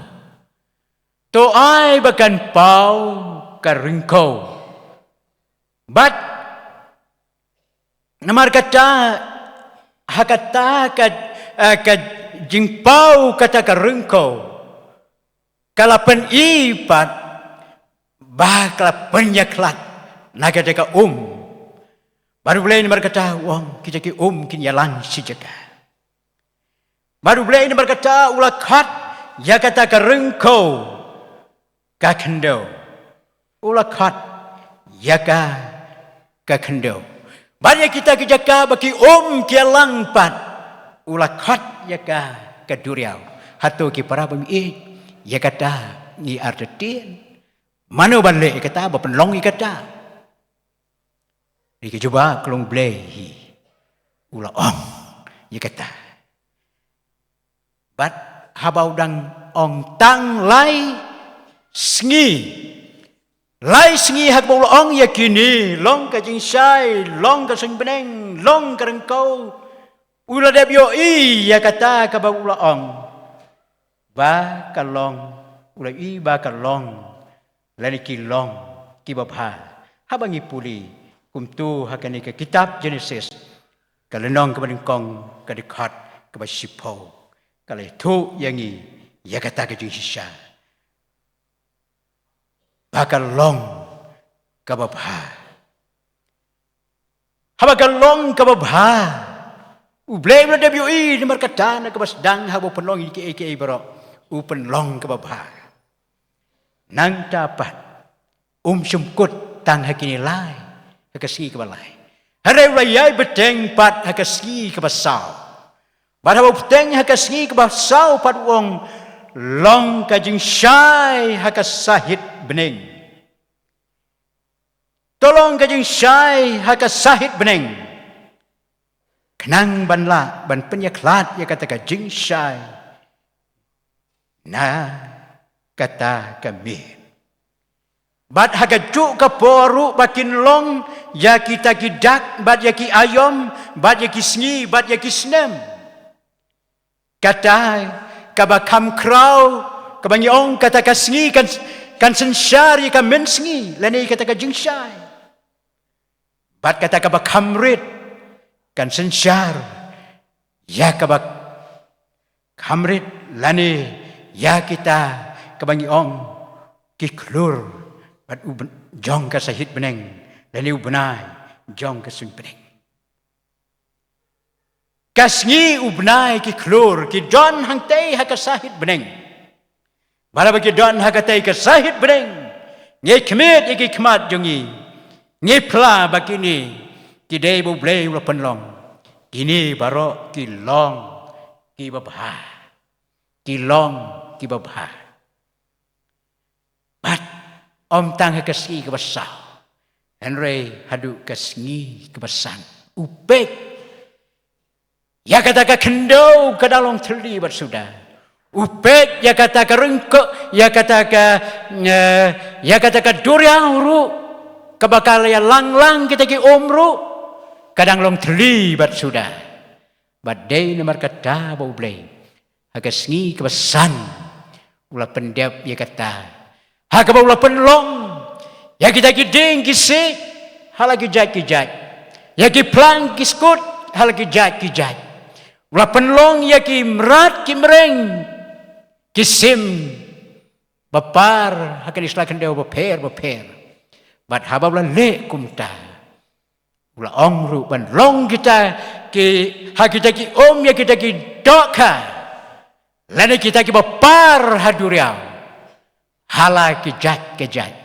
To ai ba kan paw ka ryngkew. Bad namar kata ha kata ka, eh, ka jingpaw kata ka ryngkew, ka la pyni pat ba ka la pynïakhlad na kata ka um. Bad U Blei namar kata u ong, kita ki um kin ïalang shi jaka. Bad U Blei namar kata u la khot ïa kata ka ryngkew ka khyndew. U la khot ïa ka ka khyndew. Bad ïa kita ki jaka ba ki um ki ïalang pat, u la khot ïa ka ka duriaw. Hato ki para bangeit, ïa kata ngi artatien? Mano ba leh ïa kata, ba pynlong ïa kata? Dei ka jubab ka long U Blei hi u la ong ïa kata. Bad haba u dang ong tang lai sngi, lai sngi ha kaba u la ong ïa kine, long ka jingshai, long ka suiñ bneng, long ka ryngkew, u la dep ïohi ïa kata kaba u la ong ba ka long, u la ïohi ba ka long, lane ki long kiba bha. Haba ngi pule kumto ha kane ka kitab Jenesis, ka lynnong kaba nyngkong, ka dkhot kaba shiphew, ka la ïathuh ïa ngi ïa kata ka jingshisha ba ka long kaba bha. Haba ka long kaba bha, U Blei u la dep ïohi namar kata na kaba sdang haba u pynlong ïa kiei kiei baroh, u pynlong kaba bha. Nangta pat um shym kut tang ha kine lai, ha ka sngi kaba lai. Hynrei u la ïai bteng pat ha ka sngi kaba saw. Bad haba u bteng ha ka sngi kaba saw pat u ong, long ka jingshai ha ka sahit bneng. To long ka jingshai ha ka sahit bneng. Khnang ban lah ban pynïakhlad ïa kata ka jingshai na kata ka miet. Bad ha kajuh ka por ruh ba kin long ïa kita ki dak, bad ïa ki aïom, bad ïa ki sngi, bad ïa ki snem. Kata kaba kham khraw, kaba ngi ong kata ka sngi kan, kan synshar ïa ka mynsngi, lane kata ka jingshai. Bad kata kaba kham rit, kan synshar ïa kaba kham rit, lane ïa kita kaba ngi ong ki khlur, bad u bn-, jong ka sahit bneng, lane u bnai jong ka suiñ bneng. Ka sngi, u bnai, ki khlur ki don hangtei ha ka sahit bneng. Bad haba ki don ha katei ka sahit bneng, ngi khmih ïa ki khmat jong ngi, ngi phla ba kine ki dei ba U Blei u la pynlong. Kine baroh ki long kiba bha. Ki long kiba bha. Bad ym tang ha ka sngi kaba saw, hynrei haduh ka sngi kaba san. U peit ïa kata ka khyndew ka dang long thylli bad suda. U peit ïa kata ka ryngkoh, ïa kata ka, eh, ïa kata ka duriaw ruh, kaba ka la ïalang lang kita ki um ruh, ka dang long thylli bad suda. Bad dei namar kata ba U Blei ha ka sngi kaba san u la pyndep ïa kata, ha kaba u la pynlong ïa kita ki dieng ki siej ha la ki jait ki jait, ïa ki phlang ki skut ha la ki jait ki jait. U la pynlong ïa ki mrad ki mreng, ki sim bapar ha kane ka sla khyndew bapher bapher. Bad haba u la leh kumta, u la ong ruh ban long kita ki, ha kita ki um, ïa kita ki dohkha, lane kita kiba par ha duriaw, ha la ki jait ki jait.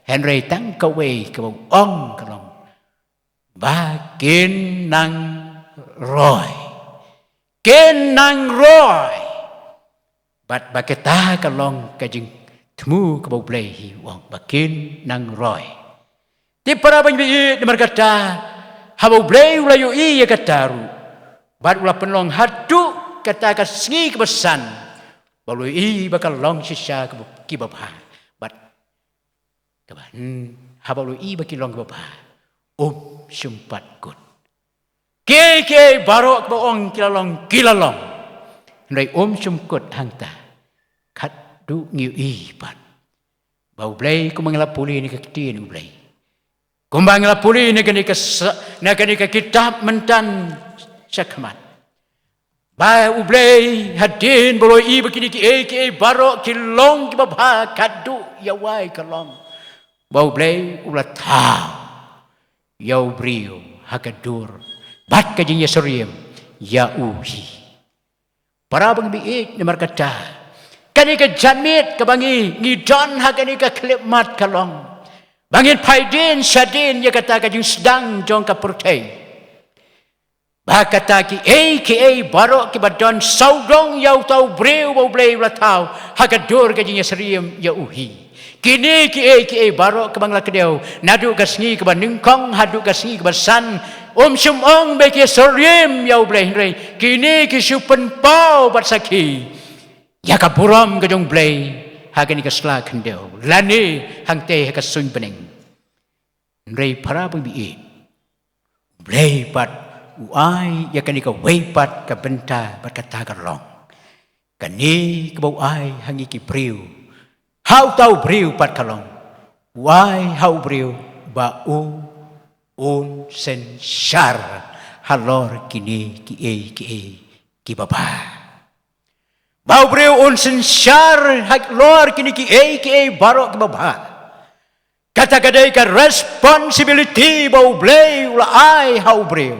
Hynrei tang kawei kaba u ong ka long ba kin nang roi. Kin nang roi. Bad ba kata ka long ka jingthmu kaba U Blei hi u ong ba kin nang roi. Te para bangeit, namar kata haba U Blei u la ïohi ïa kata ruh, bad u la pynlong haduh kata ka sngi kaba san, ba u la ïohi ba ka long shisha kaba, kiba bha. Bad kaba, hmm, haba u la ïohi ba ki long kiba bha, um shym pat kut. Kiei kiei baroh kaba ong ki la long, ki la long. Hynrei um shym kut hangta. Khatduh ngi ïohi pat ba U Blei, kumba ngi la pule na ka ktien U Blei, kumba ngi la pule na kane ka sa-, na kane ka kitab mynta shakhmat, ba U Blei hadien ba u la ïohi ba kine kiei kiei baroh ki long kiba bha, khatduh ïa wei ka long, ba U Blei u la thaw ïa u briew ha ka dur bad ka jingïasyriem ïa u hi. Para bangeit, namar kata kane ka janmiet kaba ngi, ngi don ha kane ka khyllipmat ka long ba ngin phai dien shadien ïa kata ka jingsdang jong ka pyrthei, ba kata kiei kiei baroh kiba don sawdong ïa uta u briew ba U Blei u la thaw ha ka dur ka jingïasyriem ïa u hi. Kine kiei kiei baroh kaba ngi la kdew naduh ka sngi kaba nyngkong haduh ka sngi kaba san, um shym ong ba ki ïasyriem ïa U Blei, hynrei kine ki shu pynpaw bad sakhi ïa ka burom ka jong U Blei ha kane ka sla khyndew, lane hangtei ha ka suiñ bneng. Hynrei para bangeit, U Blei pat u ai ïa kane kawei pat ka bynta bad kata ka long, kane kaba u ai ha ngi ki briew, ha uta u briew pat ka long, u ai ha u briew ba u un synshar halor kine kiei kiei kiba bha. Ba u briew un synshar halor kine kiei kiei baroh kiba bha. Kata ka dei ka responsibility ba U Blei u la ai ha u briew.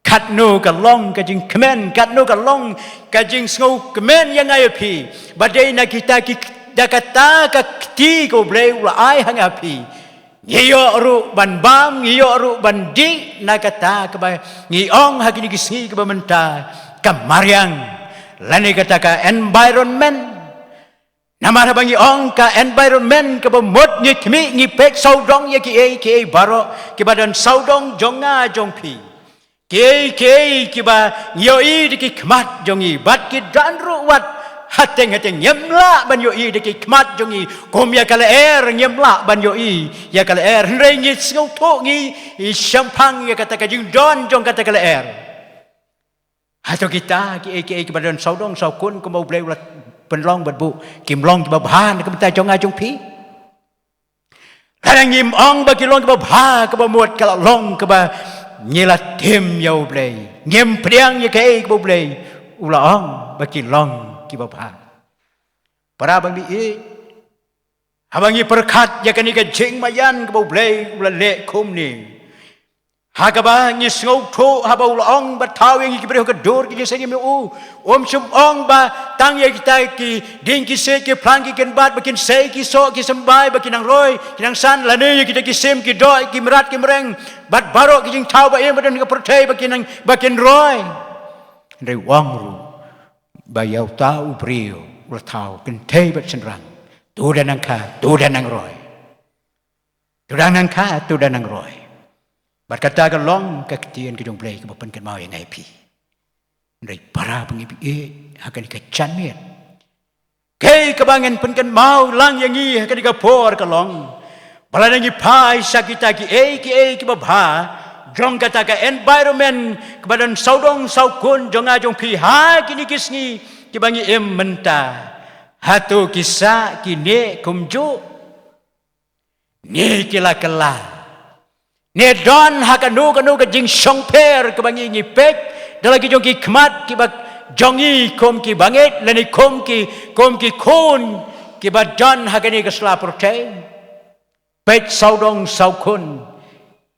Katno ka long ka jingkmen, katno ka long ka jingsngew kmen ïa nga ïa phi. Ba dei na kita ki, da kata ka kti ka U Blei u la ai ha nga phi. Ngi ïoh ruh ban bam, ngi ïoh ruh ban dih na kata kaba ngi ong ha kine ki sngi kaba mynta, ka mariang lane kata ka environment. Namar haba ngi ong ka environment kaba mut, ngi khmih ngi peit sawdong ïa kiei kiei baroh kiba don sawdong jong nga jong phi. Kiei kiei kiba ngi ïohi da ki khmat jong ngi, bad ki don ruh wat hateng hateng, ngim lah ban ïohi da ki khmat jong ngi. Kum ïa ka lyer ngim lah ban ïohi ïa ka lyer, hynrei ngi sngewthuh, ngi shemphang ïa kata ka jingdon jong kata ka lyer. Hato kita kiei kiei kiba don sawdong sawkun kumba U Blei u la pynlong bad buh, kim long kiba bha na ka bynta jong nga jong phi? Lada ngim ong ba ki long kiba bha, kaba mut ka la long kaba ngi la tim ïa U Blei, ngim pdiang ïa kaei kaba U Blei u la ong ba ki long kiba bha. Para bangeit, haba ngi pyrkhat ïa kane ka jingmaïan kaba U Blei u la leh kumne, ha kaba ngi sngewthuh haba u la ong ba thaw ïa ngi ki briew ha ka dur ki jingïaseng jong u, um shym ong ba tang ïa kita ki dieng ki siej ki phlang ki kynbat ba kin sei ki soh ki symbai ba kin nang roi ki nang san, lane ïa kita ki sim ki doh ki mrad ki mreng bad baroh ki jingthaw ba im ba don ha ka pyrthei ba kin nang, ba kin roi. Hynrei u ong ruh ba ïa uta u briew u la thaw kynthei bad shynrang, to da nang kha, to da nang roi. To da nang kha, to da nang roi. Bad kata ka long ka ktien ka jong U Blei kaba pynkynmaw ïa nga ïa phi. Hynrei para bangeit, ha kane ka janmiet, kaei kaba ngan pynkynmaw lang ïa ngi ha kane ka por ka long ba lada ngi phai sha kita kiei kiei kiba bha jong kata ka environment kaba don sawdong sawkun jong nga jong phi ha kine ki sngi kiba ngi im mynta, hato ki sah ki neh kumjuh? Ne ki la kylla? Ne don ha kano kano ka jingshongpher kaba ngi, ngi peit da la ki jong ki khmat kiba jong ngi kum ki bangeit lane kum ki, kum ki khun kiba don ha kane ka sla pyrthei? Peit sawdong sawkun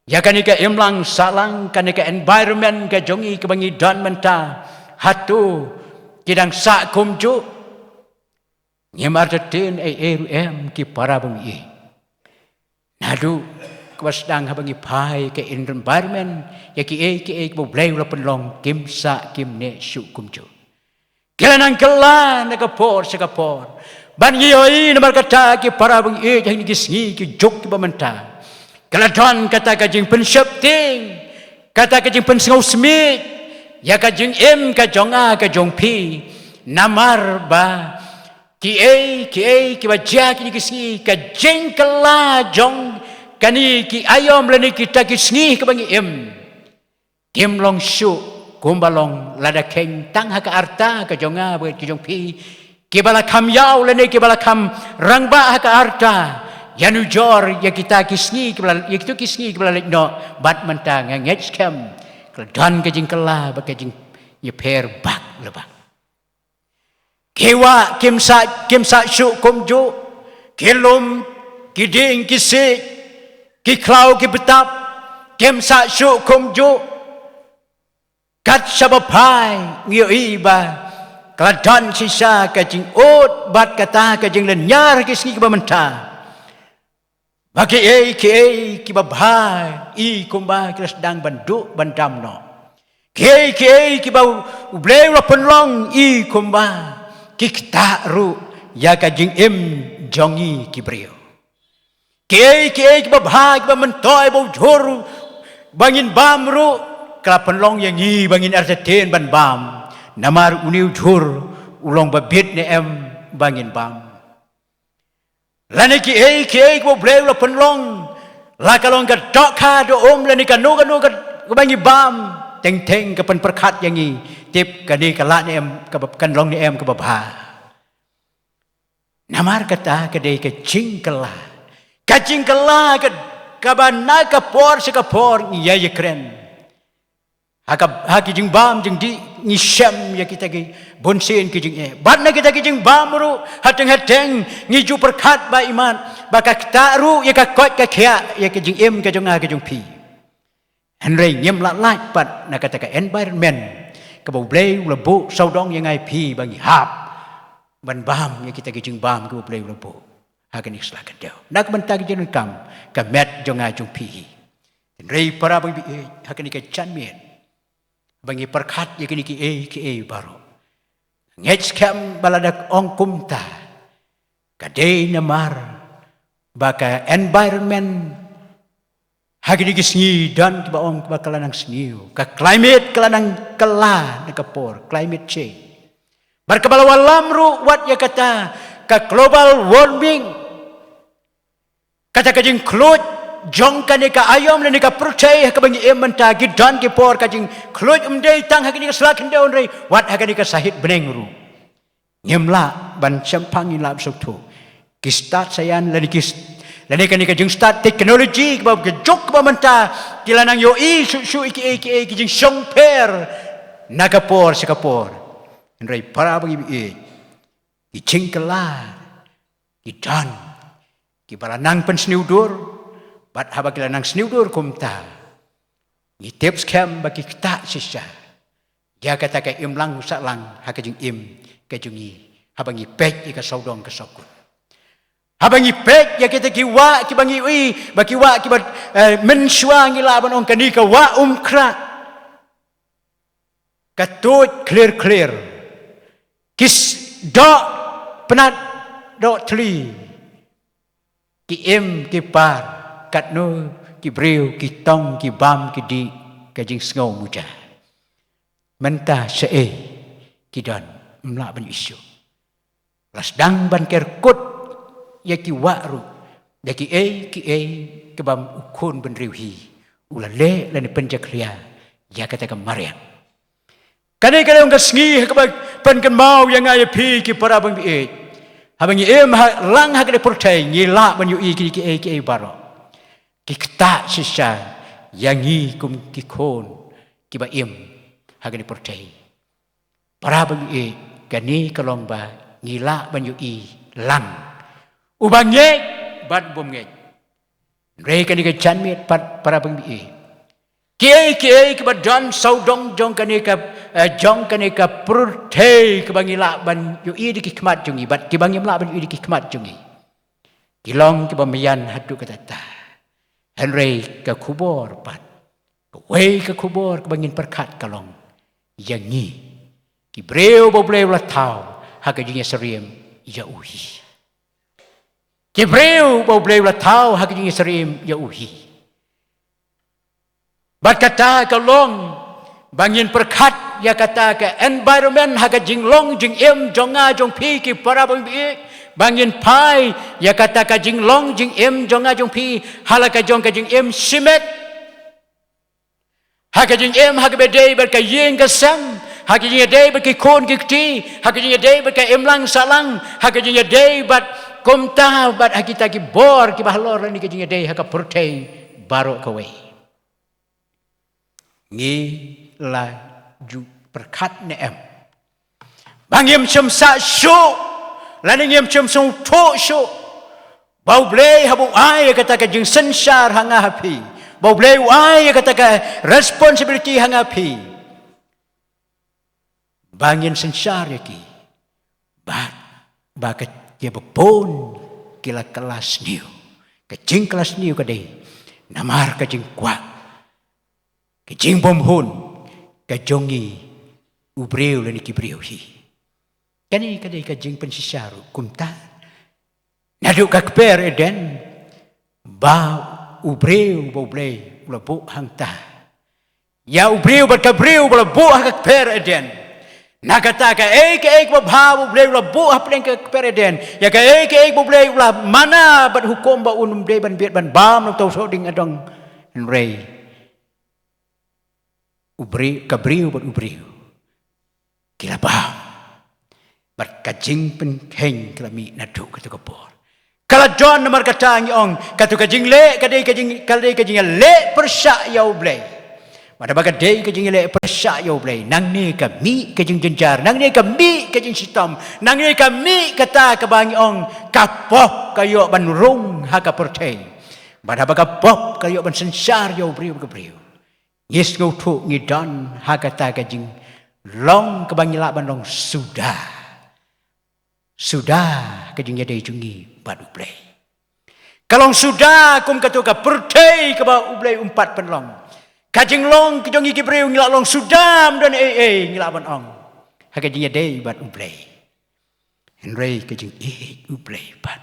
ïa kane ka imlang sahlang, kane ka environment ka jong ngi kaba ngi don mynta, hato ki dang sah kumjuh? Ngim artatien ei ei ruh em ki para bangeit. Naduh kaba sdang haba ngi phai ka environment, ïa kiei kiei kiba U Blei u la pynlong, kim sah kim neh shuh kumjuh. Ki la nang kylla na ka por sha ka por. Bad ngi ïohi namar kata ki para bangeit, ha kine ki sngi ki juk kiba mynta, ka la don kata ka jingpynsheptieng, kata ka jingpynsngewsih ïa ka jingim ka jong nga ka jong phi. Namar ba kiei kiei kiba jia kine ki sngi, ka jingkylla jong kane ki aïom lane kita ki sngi kiba ngi im, kim long shuh kumba long lada kheiñ tang ha ka arta ka jong nga bad ka jong phi, kiba la kham ïaw lane kiba la kham rangbah ha ka arta, ïanujor ïa kita ki sngi kiba la, ïa kito ki sngi kiba la leit noh. Bad mynta nga ngeit skhem ka la don ka jingkylla bad ka jingïapher bak la bak. Ki wah kim sah, kim sah shuh kumjuh. Ki lum, ki dieng, ki siej, ki khlaw, ki btap, kim sah shuh kumjuh. Kat shaba phai ngi ïohi ba ka la don shisha ka jingud bad kata ka jinglynñiar ki sngi kiba mynta. Ba kiei kiei kiba bha i kumba ki la sdang ban duh ban dam noh. Kiei kiei kiba U Blei u la pynlong i kumba ki ktah ruh ïa ka jingim jong ngi ki briew. Kiei kiei kiba bha kiba myntoi ba u jhur ba ngin bam ruh, ka la pynlong ïa ngi ba ngin artatien ban bam. Namar une u jhur u long ba bit ne em ba ngin bam. Lane kiei kiei kiba U Blei u la pynlong, la ka long ka dohkha dohum lane kano kano kaba ngi bam, teng teng ka pynpyrkhat ïa ngi, tip kane ka lah ne em, kaba kan long ne em kaba bha. Namar kata ka dei ka jingkylla, ka jingkylla ka, kaba na ka por sha ka por ngi ïa ïakren. Ha ka, ha ki jingbam jingdih ngi shem ïa kita ki bunsien ki jingeh. Bad na kita ki jingbam ruh hateng hateng ngi ju pyrkhat ba imat ba ka ktah ruh ïa ka koit ka khiah ïa ka jingim ka jong nga ka jong phi. Hynrei ngim lah lait pat na kata ka environment kaba U Blei u la buh sawdong ïa nga ïa phi ba ngi hap ban bam ïa kita ki jingbam kiba U Blei u la buh ha kane ka sla khyndew. Na ka bynta ka jingdonkam ka met jong nga jong phi hi. Hynrei para bangeit, ha kane ka janmiet ba ngi pyrkhat ïa kine kiei kiei baroh, ngeit skhem ba lada ong kumta, ka dei namar ba ka environment ha kine ki sngi don kiba ong ba ka la nang sniew, ka climate ka la nang kylla na ka por, climate change. Bad kaba la wallam ruh wat ïa kata ka global warming, kata ka jingkhluit jong kane ka aïom lane ka pyrthei ha kaba ngi im mynta, ki don ki por ka jingkhluit ym dei tang ha kane ka sla khyndew hynrei wat ha kane ka sahit bneng ruh. Ngim lah ban shemphang, ngim lah ban sngewthuh. Ki stad science lane ki st-, lane kane ka jingstad technology kaba ka juk kaba mynta ki la nang ïohi shuh shuh ïa kiei kiei ki jingshongpher na ka por sha ka por. Hynrei para bangeit, ki jingkylla ki don kiba la nang pynsniew dur, bad haba ki la nang sniew dur kumta, ngi tip skhem ba ki ktah shisha ïa kata ka imlang sahlang ha ka jingim ka jong ngi, haba ngi peit ïa ka sawdong ka sawkun. Haba ngi peit ïa kita ki wah kiba ngi ïohi ba ki wah kiba, eh, mynshuwa ngi lah ban ong kane ka wah Umkrah, ka tuid khlir khlir, ki s-, doh pnat doh thli, ki im ki par, katno ki briew ki tong ki bam ki dih ka jingsngew muja. Mynta shaei ki don, ym lah ban ïohi shuh. La sdang ban ker kut ïa ki wah ruh da kiei kiei kiba u khun bynriew hi u la leh lane pynjakhlia ïa kata ka mariang. Kane ka long ka sngi ha kaba pynkynmaw ïa nga ïa phi ki para bangeit, haba ngi im ha lang ha kane ka pyrthei ngi lah ban ïohi kine kiei kiei baroh. Ki ktah shisha ïa ngi kum ki khun kiba im ha kane ka pyrthei. Para bangeit, kane ka long ba ngi lah ban ïohi lang, uba ngeit bad bym ngeit. Hynrei kane ka janmiet pat para bangeit, kiei kiei kiba don sawdong jong kane ka, eh, jong kane ka pyrthei kaba ngi lah ban ïohi da ki khmat jong ngi bad kiba ngim lah ban ïohi da ki khmat jong ngi, ki long kiba mian haduh katta. Hynrei ka khubor pat, kawei ka khubor kaba ngin pyrkhat ka long ïa ngi, ki briew ba U Blei u la thaw ha ka jingïasyriem ïa u hi. Ki briew ba U Blei u la thaw ha ka jingïasyriem ïa u hi. Bad kata ka long ba ngin pyrkhat ïa kata ka environment ha ka jinglong jingim jong nga jong phi ki para bangeit, ba ngin phai ïa kata ka jinglong jingim jong nga jong phi ha la ka jong ka jingim shimet, ha ka jingim ha kaba dei bad ka ïing ka sem, ha ka jingïadei bad ki khun ki kti, ha ka jingïadei bad ka imlang sahlang, ha ka jingïadei bad kumta bad ha kita ki bor kiba halor lane ka jingïadei ha ka pyrthei baroh kawei. Ngi la ju pyrkhat ne em ba ngim shym sah shuh lane ngim shym sngewthuh shuh ba U Blei haba u ai ïa kata ka jingsynshar ha nga ha phi, ba U Blei u ai ïa kata ka responsibility ha nga ha phi, ba ngin synshar ïa ki, bad ba ka, ïa ba bun ki la kylla sniew. Ka jingkylla sniew ka dei namar ka jingkwah, ka jingbymhun ka jong ngi u briew lane ki briew hi. Kane ka dei ka jingpynshisha ruh kumta. Naduh ka kper Eden ba u briew ba U Blei u la buh hangta, ïa u briew bad ka briew ba la buh ha ka kper Eden, na kata kaei kaei kaba bha ba U Blei u la buh hapdeng ka kper Eden, ïa kaei kaei ba U Blei u la mana bad hukum ba un ym dei ban bit ban bam na uta u soh dieng adong. Hynrei u briew, ka briew bad u briew ki la bam. Bad ka jingpynkheiñ ka la mih naduh kato ka por. Ka la don namar kata ngi ong kato ka jingleh ka dei ka jing, ka dei ka jingleh pyrshah ïa U Blei. Bad haba ka dei ka jingleh pyrshah ïa U Blei, nangne ka mih ka jingjynjar, nangne ka mih ka jingshitom, nangne ka mih kata kaba ngi ong ka pop ka ïoh ban rung ha ka pyrthei. Bad haba ka pop ka ïoh ban synshar ïa u briew ka briew, Ngi sngewthuh ngi don ha kata ka jinglong kaba ngi lah ban long suda. Suda ka jingïadei jong ngi bad U Blei. Ka long suda kum kato ka pyrthei kaba U Blei um pat pynlong. Ka jinglong ka jong ngi ki briew ngi lah long suda, ym don ei ei ngi lah ban ong ha ka jingïadei bad U Blei. Hynrei ka jingïeit U Blei pat.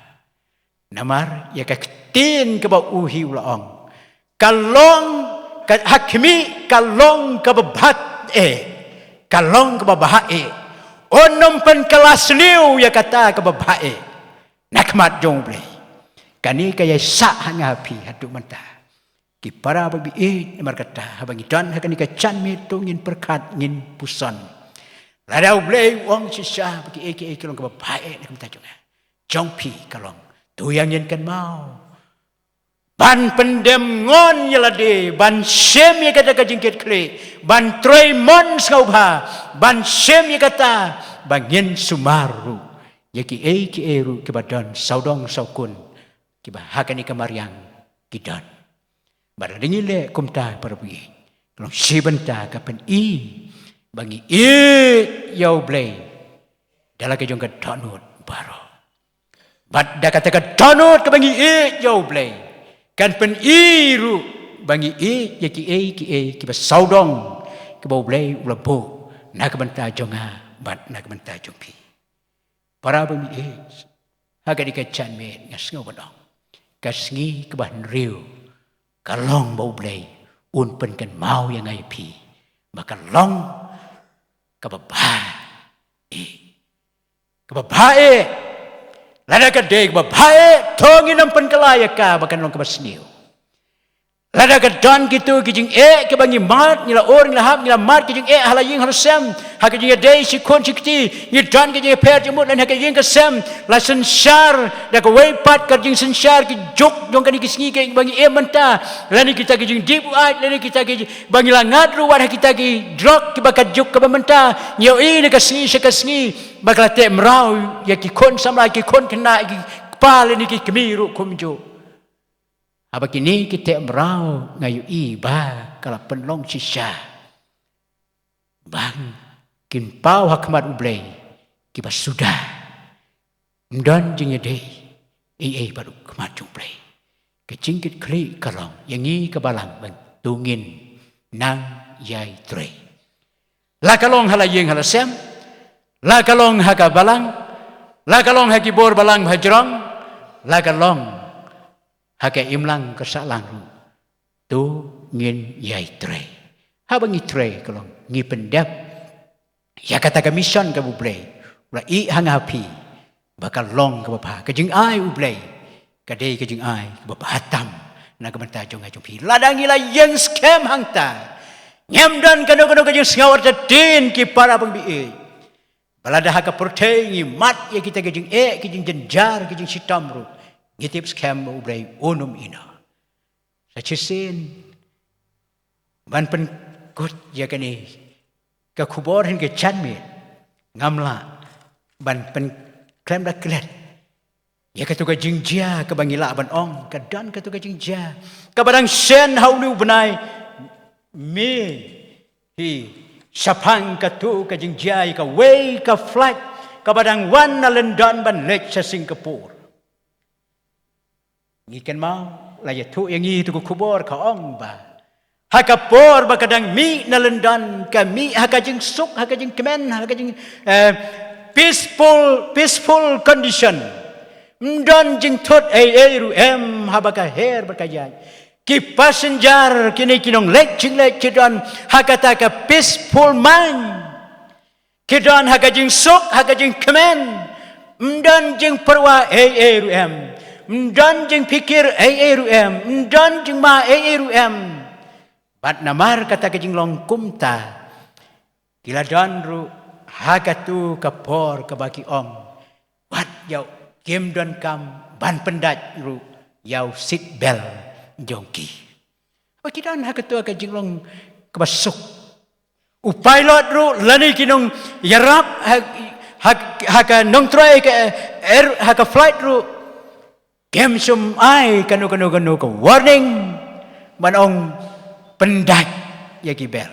Namar ïa ka ktien kaba u hi u la ong, ka long ka, ha khmih ka long kaba bha eh, ka long kaba bha eh. Un ym pynkylla sniew ïa kata kaba bha eh na khmat jong U Blei. Kane ka ïai sah ha nga ha phi haduh mynta, ki para ba ïeit. Namar kata haba ngi don ha kane ka janmiet to ngin pyrkhat, ngin puson. Lada U Blei u ong shisha ba kiei kiei ki long kaba bha eh na ka bynta jong nga, jong phi ka long, to ïa ngin kynmaw ban pyndem ngon ïa lade, ban shem ïa kata ka jingkitkhlieh, ban trei mon sngewbha, ban shem ïa kata ba ngin sumar ruh ïa kiei kiei ruh kiba don sawdong sawkun kiba ha kane ka mariang ki don. Bad lada ngi leh kumta, para bangeit, ka long shi bynta ka pyni ba ngi ïeit ïa U Blei da la ka jong ka dohnud baroh. Bad da kata ka dohnud kaba ngi ïeit ïa U Blei, kan pyni ruh ba ngi ïeit ïa kiei kiei kiba sawdong kiba U Blei u la buh na ka bynta jong nga bad na ka bynta jong phi. Para bangeit, ha kane ka janmiet nga sngew ban ong, ka sngi kaba hynriew ka long ba U Blei un pynkynmaw ïa nga ïa phi ba ka long kaba bha eh. Kaba bha eh. Lada ka dei kaba bha eh, to ngin ym pynkylla ïa ka ba kan long kaba sniew. Lada ka don kito ki jingeh kiba ngi mad, ngi la ur, ngi la hap, ngi la mad ki jingeh ha la ïing ha la sem, ha ka jingïadei shi khun shi kti, ngi don ki jingïapher jingmut lane ha ka ïing ka sem, la synshar da kawei pat ka jingsynshar, ki juk jong kane ki sngi kiba ngi im mynta, lane kita ki jingdih buaid, lane kita kiba ngi la ngat ruh wat ha kita ki drok kiba ka juk kaba mynta, ngi ïohi na ka sngi sha ka sngi ba ka la teh mraw ïa ki khun samla, ki khun khynnah, ki kpa lane ki kmie ruh kumjuh. Haba kine ki teh mraw nga ïohi ba ka la pynlong shisha ba kin paw ha khmat U Blei kiba suda. Ym don jingïadei ei ei bad u khmat jong U Blei. Ka jingkitkhlieh ka long ïa ngi ka balang ba to ngin nang ïai trei. La ka long ha la ïing ha la sem, la ka long ha ka balang, la ka long ha ki bor balang ba ha jrong, la ka long ha ka imlang ka sahlang ruh, to ngin ïai trei. Haba ngi trei ka long ngi pyndep ïa kata ka mission kaba U Blei u la ïeh ha nga ha phi ba ka long kaba bha. Ka jingai U Blei ka dei ka jingai kaba bha tam na ka bynta jong nga jong phi. Lada ngi la ïeng skhem hangta, ngim don kano kano ka jingsngew artatien, ki para bangeit, ba lada ha ka pyrthei ngi mad ïa kita ki jingeh, ki jingjynjar, ki jingshitom ruh, ngi tip skhem ba U Blei un ym ïehnoh. Sa shisien ban pynkut ïa kane ka khubor ha kane ka janmiet, ngam lah ban pynkhlem da klet ïa kato ka jingjia kaba ngi lah ban ong, ka don kato ka jingjia kaba dang shen ha une u bnai May hi, shaphang kato ka jingjia ïa kawei ka flight kaba dang wan na London ban leit sha Singapore. Ngi kynmaw, la ïathuh ïa ngi tu ka khubor, ka ong ba ha ka por ba ka dang mih na London, ka mih ha ka jingsuk, ha ka jingkmen, ha ka jing, eh, peaceful, peaceful condition. Ym don jingthut ei ei ruh em haba ka her bad ka ïaid. Ki passenger, kine ki nongleit jingleit ki don ha kata ka peaceful mind. Ki don ha ka jingsuk, ha ka jingkmen. Ym don jingpyrwa ei ei ruh em. Ym don jingpikir ei ei ruh em. Ym don jingma ei ei ruh em. Bad namar kata ka jinglong kumta, ki la don ruh ha kato ka por kaba ki ong, wat ïa u, kim donkam ban pyndait ruh ïa u seat belt jong ki. Ba ki don ha kato ka jinglong kaba suk. U pilot ruh lane ki nongïarap ha, ha, ha ka nongtrei ka air, ha ka flight ruh, kim shym ai kano kano kano ka warning ban ong pyndait. ïa ki bel.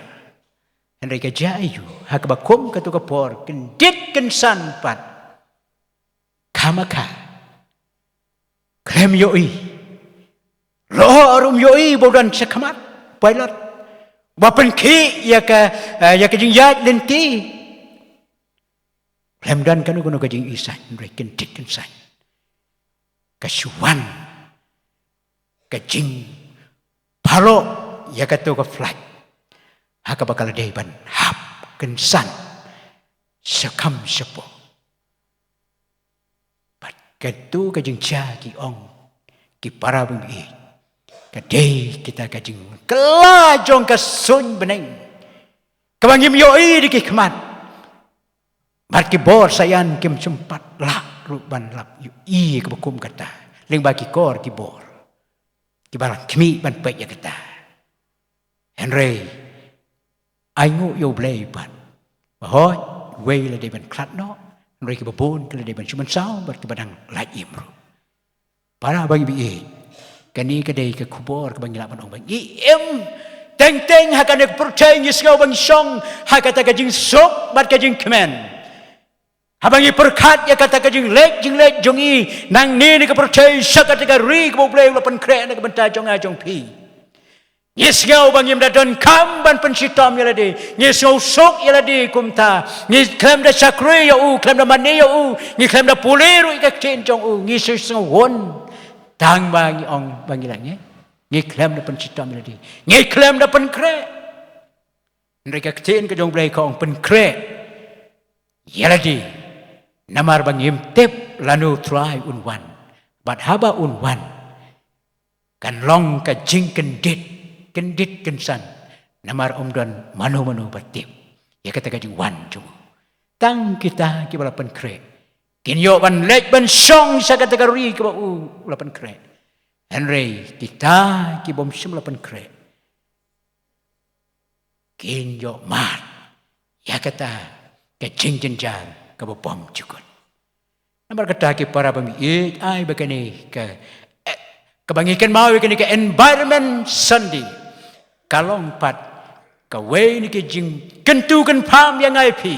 Hynrei ka jia aïu, ha kaba kum kato ka por, kyndit kynsan pat. Khamkha. Khlem ïohi. Lehse ruh ym ïohi ba u don shakhmat Pilat. Ba pynkhih ïa ka, eh, ïa ka jingïaid lynti. Khlem don kano kano ka jingïohi saiñ, hynrei kyndit kynsan. Ka shu wan. Ka jingpharoh ïa kato ka flight. Ha kaba ka la dei ban hap kynsan. Shakham shapoh. Bad kato ka jingjia ki ong ki para bangeit. Ka dei kita ka jingkylla jong ka suiñ bneng. Kaba ngim ïohi da ki khmat. Bad ki bor saian kim shym pat lah ruh ban lap ïohi kaba kum kata. Lyngba ki kor ki bor. Kiba la khmih ban peit ïa kata. Hynrei. Ai nguh ïa U Blei pat. Ba hooid, wei la dei ban khlad noh. Hynrei kiba bun ki la dei ban shu mynsaw, bad kiba dang lait im ruh. Para bangeit. Kane ka dei ka khubor kaba ngi lah ban ong ba ngi im. Teng teng ha kane ka pyrthei ngi sngew ba ngi shong. Ha kata ka jingsuk, bad ka jingkmen. Haba ngi pyrkhat ïa kata ka jingleit, jingleit jong ngi, nangne na ka pyrthei, sha kata ka ri kaba U Blei u la pynkhreh na ka bynta jong nga jong phi. Ngi sngew ba ngim da donkam ban pynshitom ïa lade. Ngi sngew suk ïa lade kumta. Ngi khlem da shakri ïa u, khlem da mane ïa u. Ngi khlem da pule ruh ïa ka ktien jong u. Ngi sngew sngew hun. Tang ba ngi ong ba ngi la ngi. Ngi khlem da pynshitom ïa lade. Ngi khlem da pynkhreh. Hynrei ka ktien ka jong U Blei ka ong pynkhreh. Ïa lade. Namar ba ngim tip lano U Trai un wan. Bad haba un wan. Kan long ka jingkyndit, kyndit kynsan. Namar ym don mano mano ba tip. Ïa kata ka jingwan jong u. Tang kita kiba la pynkhreh. Kin ïoh ban leit ban shong sha kata ka ri kaba u la pynkhreh. Hynrei kita kibym shym la pynkhreh. Kin ïoh mad. Ïa kata ka jingjynjar kaba bymjukut. Namar kata ki para bangeit ai ba kane ka, eh, kaba ngi kynmaw ïa kane ka Environment Sunday. Ka long pat kawei na ki jingkyntu kynpham ïa nga ïa phi.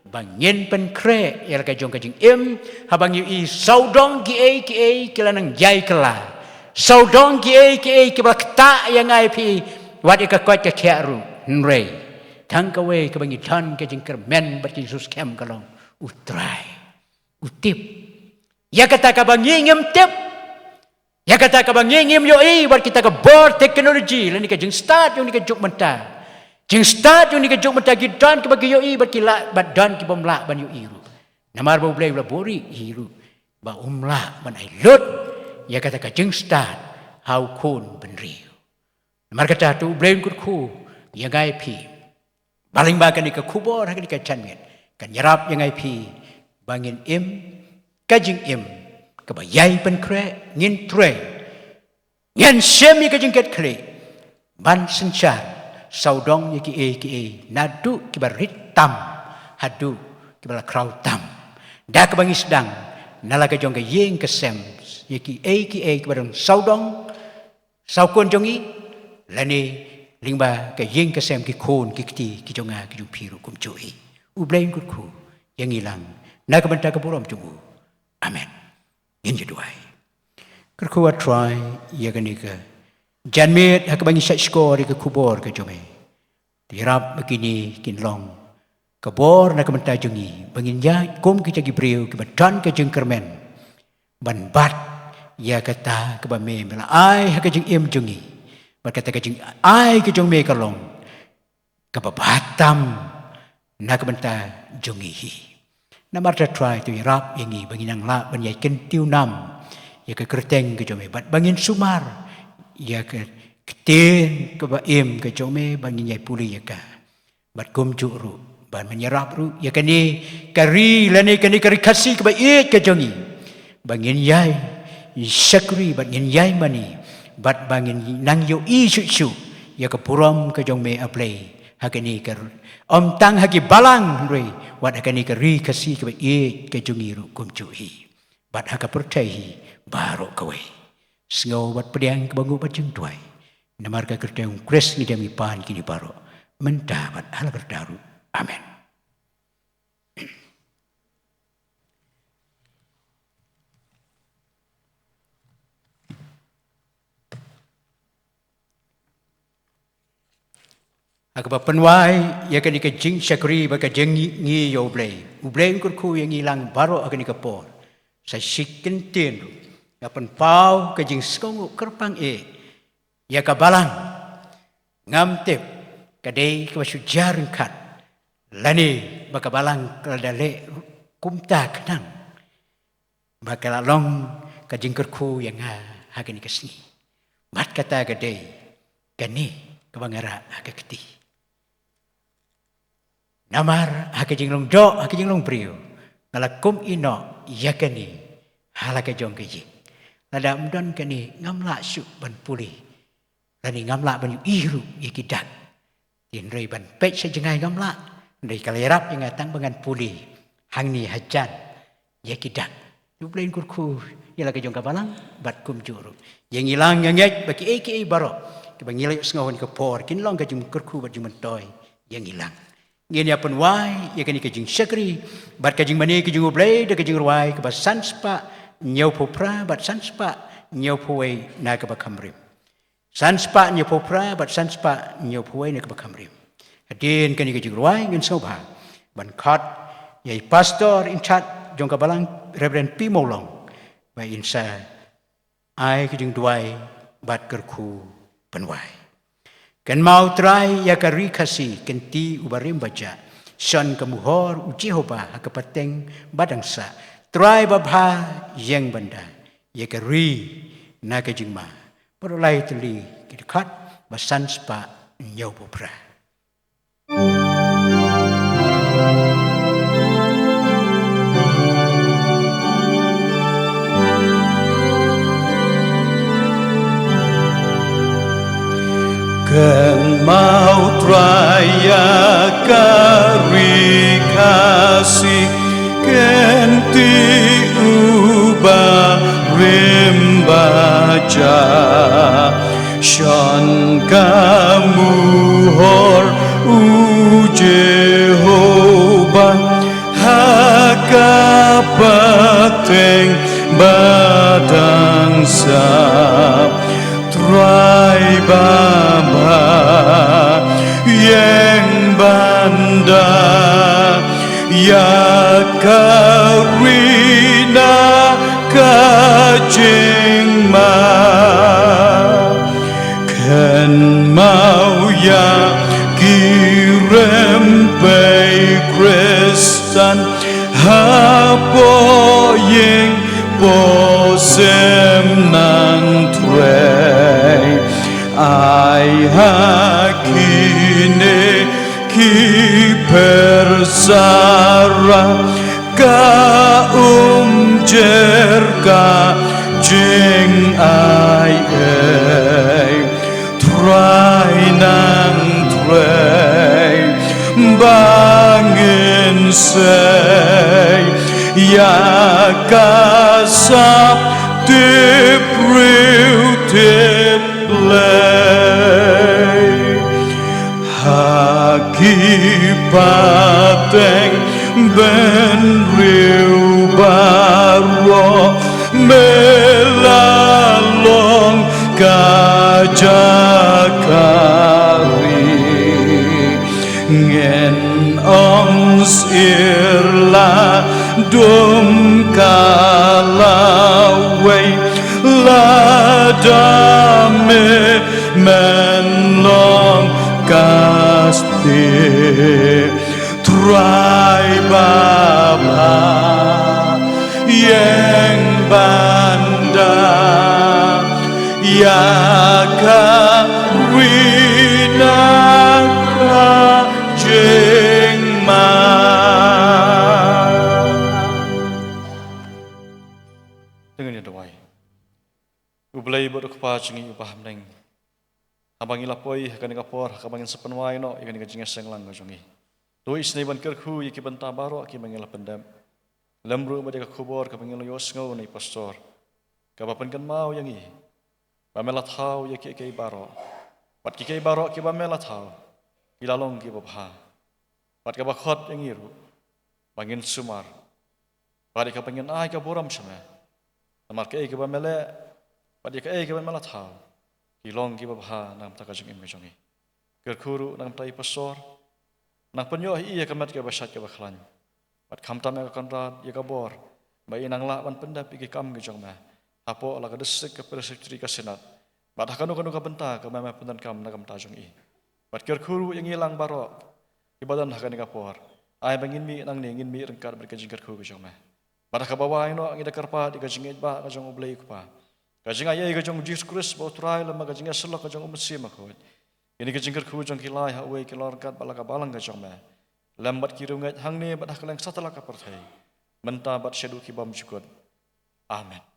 Ba ngin pynkhreh ïa la ka jong ka jingim, haba ngi ïohi sawdong kiei kiei ki la nang ïai kylla. Sawdong kiei kiei kiba la ktah ïa nga ïa phi, wat ïa ka koit ka khiah ruh, hynrei. Tang kawei kaba ngi don ka jingkyrmen bad ka jingsuskhem ka long U Trai. U tip. Ïa kata kaba ngi ngim tip. Ïa kata kaba ngi ngim ïohi, wat kita ka bor teknoloji, lane ka jingstad jong kane ka juk mynta. Jingstad jong kane ka juk mynta ki don kiba ki ïohi, bad ki lah, bad don kibym lah ban ïohi ruh. Namar ba U Blei u la buhrieh hi ruh. Ba um lah ban ai lut. Ïa kata ka jingstad. Ha u khun bynriew. Namar kata to U Blei un kyrkhu. Ïa nga ïa phi. Ba lyngba kane ka khubor ha kane ka janmiet. Kan ïarap ïa nga ïa phi. Ba ngin im. Ka jingim. Kaba ïai pynkhreh. Ngin trei. Ngin shim ïa ka jingkitkhlieh. Ban synshar. Sawdong ïa kiei kiei. Naduh kiba rit tam. Haduh kiba la khraw tam. Da kaba ngi sdang. Na la ka jong ka ïing ka sem. Ïa kiei kiei kiba don sawdong. Sawkun jong ngi, lane lyngba ka ïing ka sem ki khun ki kti ki jong nga ki jong phi ruh kumjuh hi. U Blei un kyrkhu, ïa ngi lang, na ka bynta ka burom jong u. Amen. Ngin ïa duwai. Kyrkhu ah Trai, ïa kane ka janmiet, ha kaba ngi shait shkor, ïa ka khubor ka jong me. Te ïarap ba kine kin long ka bor na ka bynta jong ngi, ba ngin ïaid kum kita ki briew kiba don ka jingkyrmen ban bat ïa kata kaba me me la ai ha ka jingim jong ngi. Bad kata ka jingai ka jong me ka long kaba bha tam na ka bynta jong ngi hi. Namar kata Trai to ïarap ïa ngi ba ngin nang lah ban ïai kyntiew nam ïa ka kyrteng ka jong me bad ba ngin sumar ïa ka ktien kaba im ka jong me ba ngin ïai pule ïa ka. Bad kumjuh ruh ban men ïarap ruh ïa kane ka ri lane kane ka ri Khasi kaba ïeit ka jong ngi. Ba ngin ïai shakri bad ngin ïai mane bad ba ngin nang ïohi shuh shuh ïa ka burom ka jong me A Blei. Ha kane ka ri, ym tang ha ki balang hynrei wat ha kane ka ri Khasi kaba ïeit ka jong ngi ruh kumjuh hi. Bad ha ka pyrthei hi baroh kawei. Sngew bad pdiang kaba nguh bad jingduwai. Namar ka kyrteng U Khrist ngi dem ngi pan kine baroh. mynta bad ha la ka rta ruh. Amen. Ha kaba pynwai ïa kane ka jingshakri bad ka jingïeit ïa U Blei, U Blei un kyrkhu ïa ngi lang baroh ha kane ka por. Sa shi kyntien ruh nga pynpaw ka jingsngewnguh kyrpang eh ïa ka balang. Ngam tip ka dei kaba shu jia ryngkat lane ba ka balang ka la da leh kumta khnang ba ka la long ka jingkyrkhu ïa nga ha kane ka sngi. Bad kata ka dei kane kaba nga rah ha ka kti. Namar ha ka jinglong doh, ha ka jinglong briew, nga la kum ïehnoh ïa kane ha la ka jong ka ïing. Lada ym don kane ngam lah shuh ban pule, lane ngam lah ban ïohi ruh ïa ki dak. Hynrei ban peit sha jngai ngam lah, hynrei ka la ïarap ïa nga tang ba ngan pule hangne hajan ïa ki dak. U Blei un kyrkhu ïa la ka jong ka balang bad kumjuh ruh ïa ngi lang. Nga ngeit ba kiei kiei baroh kiba ngi la ïohsngew ha kane ka por kin long ka jingkyrkhu bad jingmyntoi ïa ngi lang. Ngin ïa pynwai ïa kane ka jingshakri bad ka jingmane ka jong U Blei da ka jingrwai kaba san spah hynñiewphew phra bad san spah hynñiewphew wei na kaba kham rim. San spah hynñiewphew phra bad san spah hynñiewphew wei na kaba kham rim. Hadien kane ka jingrwai ngin sngewbha ban khot ïa i pastor in charge jong ka balang, Reverend P Mawlong, ba in sa ai ka jingduwai bad kyrkhu pynwai. Kynmaw Trai ïa ka ri Khasi, kynti uba rim ba jah, shon ka muhor U Jehobah ha ka pateng ba dang sah. Trai babha, ïeng ban da ïa ka ri na ka jingma. Baroh lai tylli ki dkhot ba san spah hynñiewphew phra. Kynmaw Trai ïa ka ri Khasi, kynti uba rim ba jah, shon ka muhor U Jehobah ha ka pateng ba dang sah. Trai babha, ïeng ban da ïa ka ri na ka jingma. Kynmaw ïa ki rympei Khristan hapoh ïing, poh sem nang trei. Ai ha kine ki pyrsa ka umjer ka jingai ei. Trai nang trei ba ngin sei ïa ka sap tip briew tip Blei. Ha ki pateng bynriew baroh me la long ka jaka ri. Ngin ong sir la dum ka lawei, lada me men long ka stie. Trai babha, ïeng ban da ïa ka ri na ka jingma. Te ngin ïa duwai. U Blei bad U Kpa jong ngi uba ha bneng, haba ngi la poi ha kane ka por, ha kaba ngin sa pynwai noh ïa kane ka jingïaseng lang ka jong ngi, to isynei ban kyrkhu ïa ki bynta baroh kiba ngi la pyndep. Lem ruh bad ïa ka khubor kaba ngi la ïohsngew na i pastor, kaba pynkynmaw ïa ngi ba me la thaw ïa kiei kiei baroh, bad kiei kiei baroh kiba me la thaw, ki la long kiba bha. Bad kaba khot ïa ngi ruh ba ngin sumar, bad ïa kaba ngin ai ka burom sha me. Namar kaei kaba me leh bad ïa kaei kaba me la thaw, ki long kiba bha na ka bynta ka jingim ka jong ngi. Kyrkhu ruh na ka bynta i pastor, nang pynïoh ïa i ïa ka met kaba shait kaba khlaiñ. Bad khamtam ïa ka Conrad ïa ka bor ba i nang lah ban pyndep ïa ki kam ki jong me hapoh la ka district, ka presbytery, ka synod, bad ha kano kano ka bynta kaba me pyndonkam na ka bynta jong i. Bad kyrkhu ruh ïa ngi lang baroh kiba don ha kane ka por, ai ba ngin mih nangne, ngin mih ryngkat bad ka jingkyrkhu ka jong me. Bad ha kaba wai noh ngi da kyrpad ïa ka jingïeit ba ka jong U Blei U Kpa, ka jingaiei ka jong U Jisu Khrist ba U Trai, lem bad ka jingïasyllok ka jong U Mynsiem Bakhuid, kine ki jingkyrkhu jong ki lai ha uwei ki long ryngkat bad la ka balang ka jong me, lem bad ki riewngeit hangne bad ha kylleng satlak ka pyrthei, mynta bad shaduh ki bymjukut. Amen.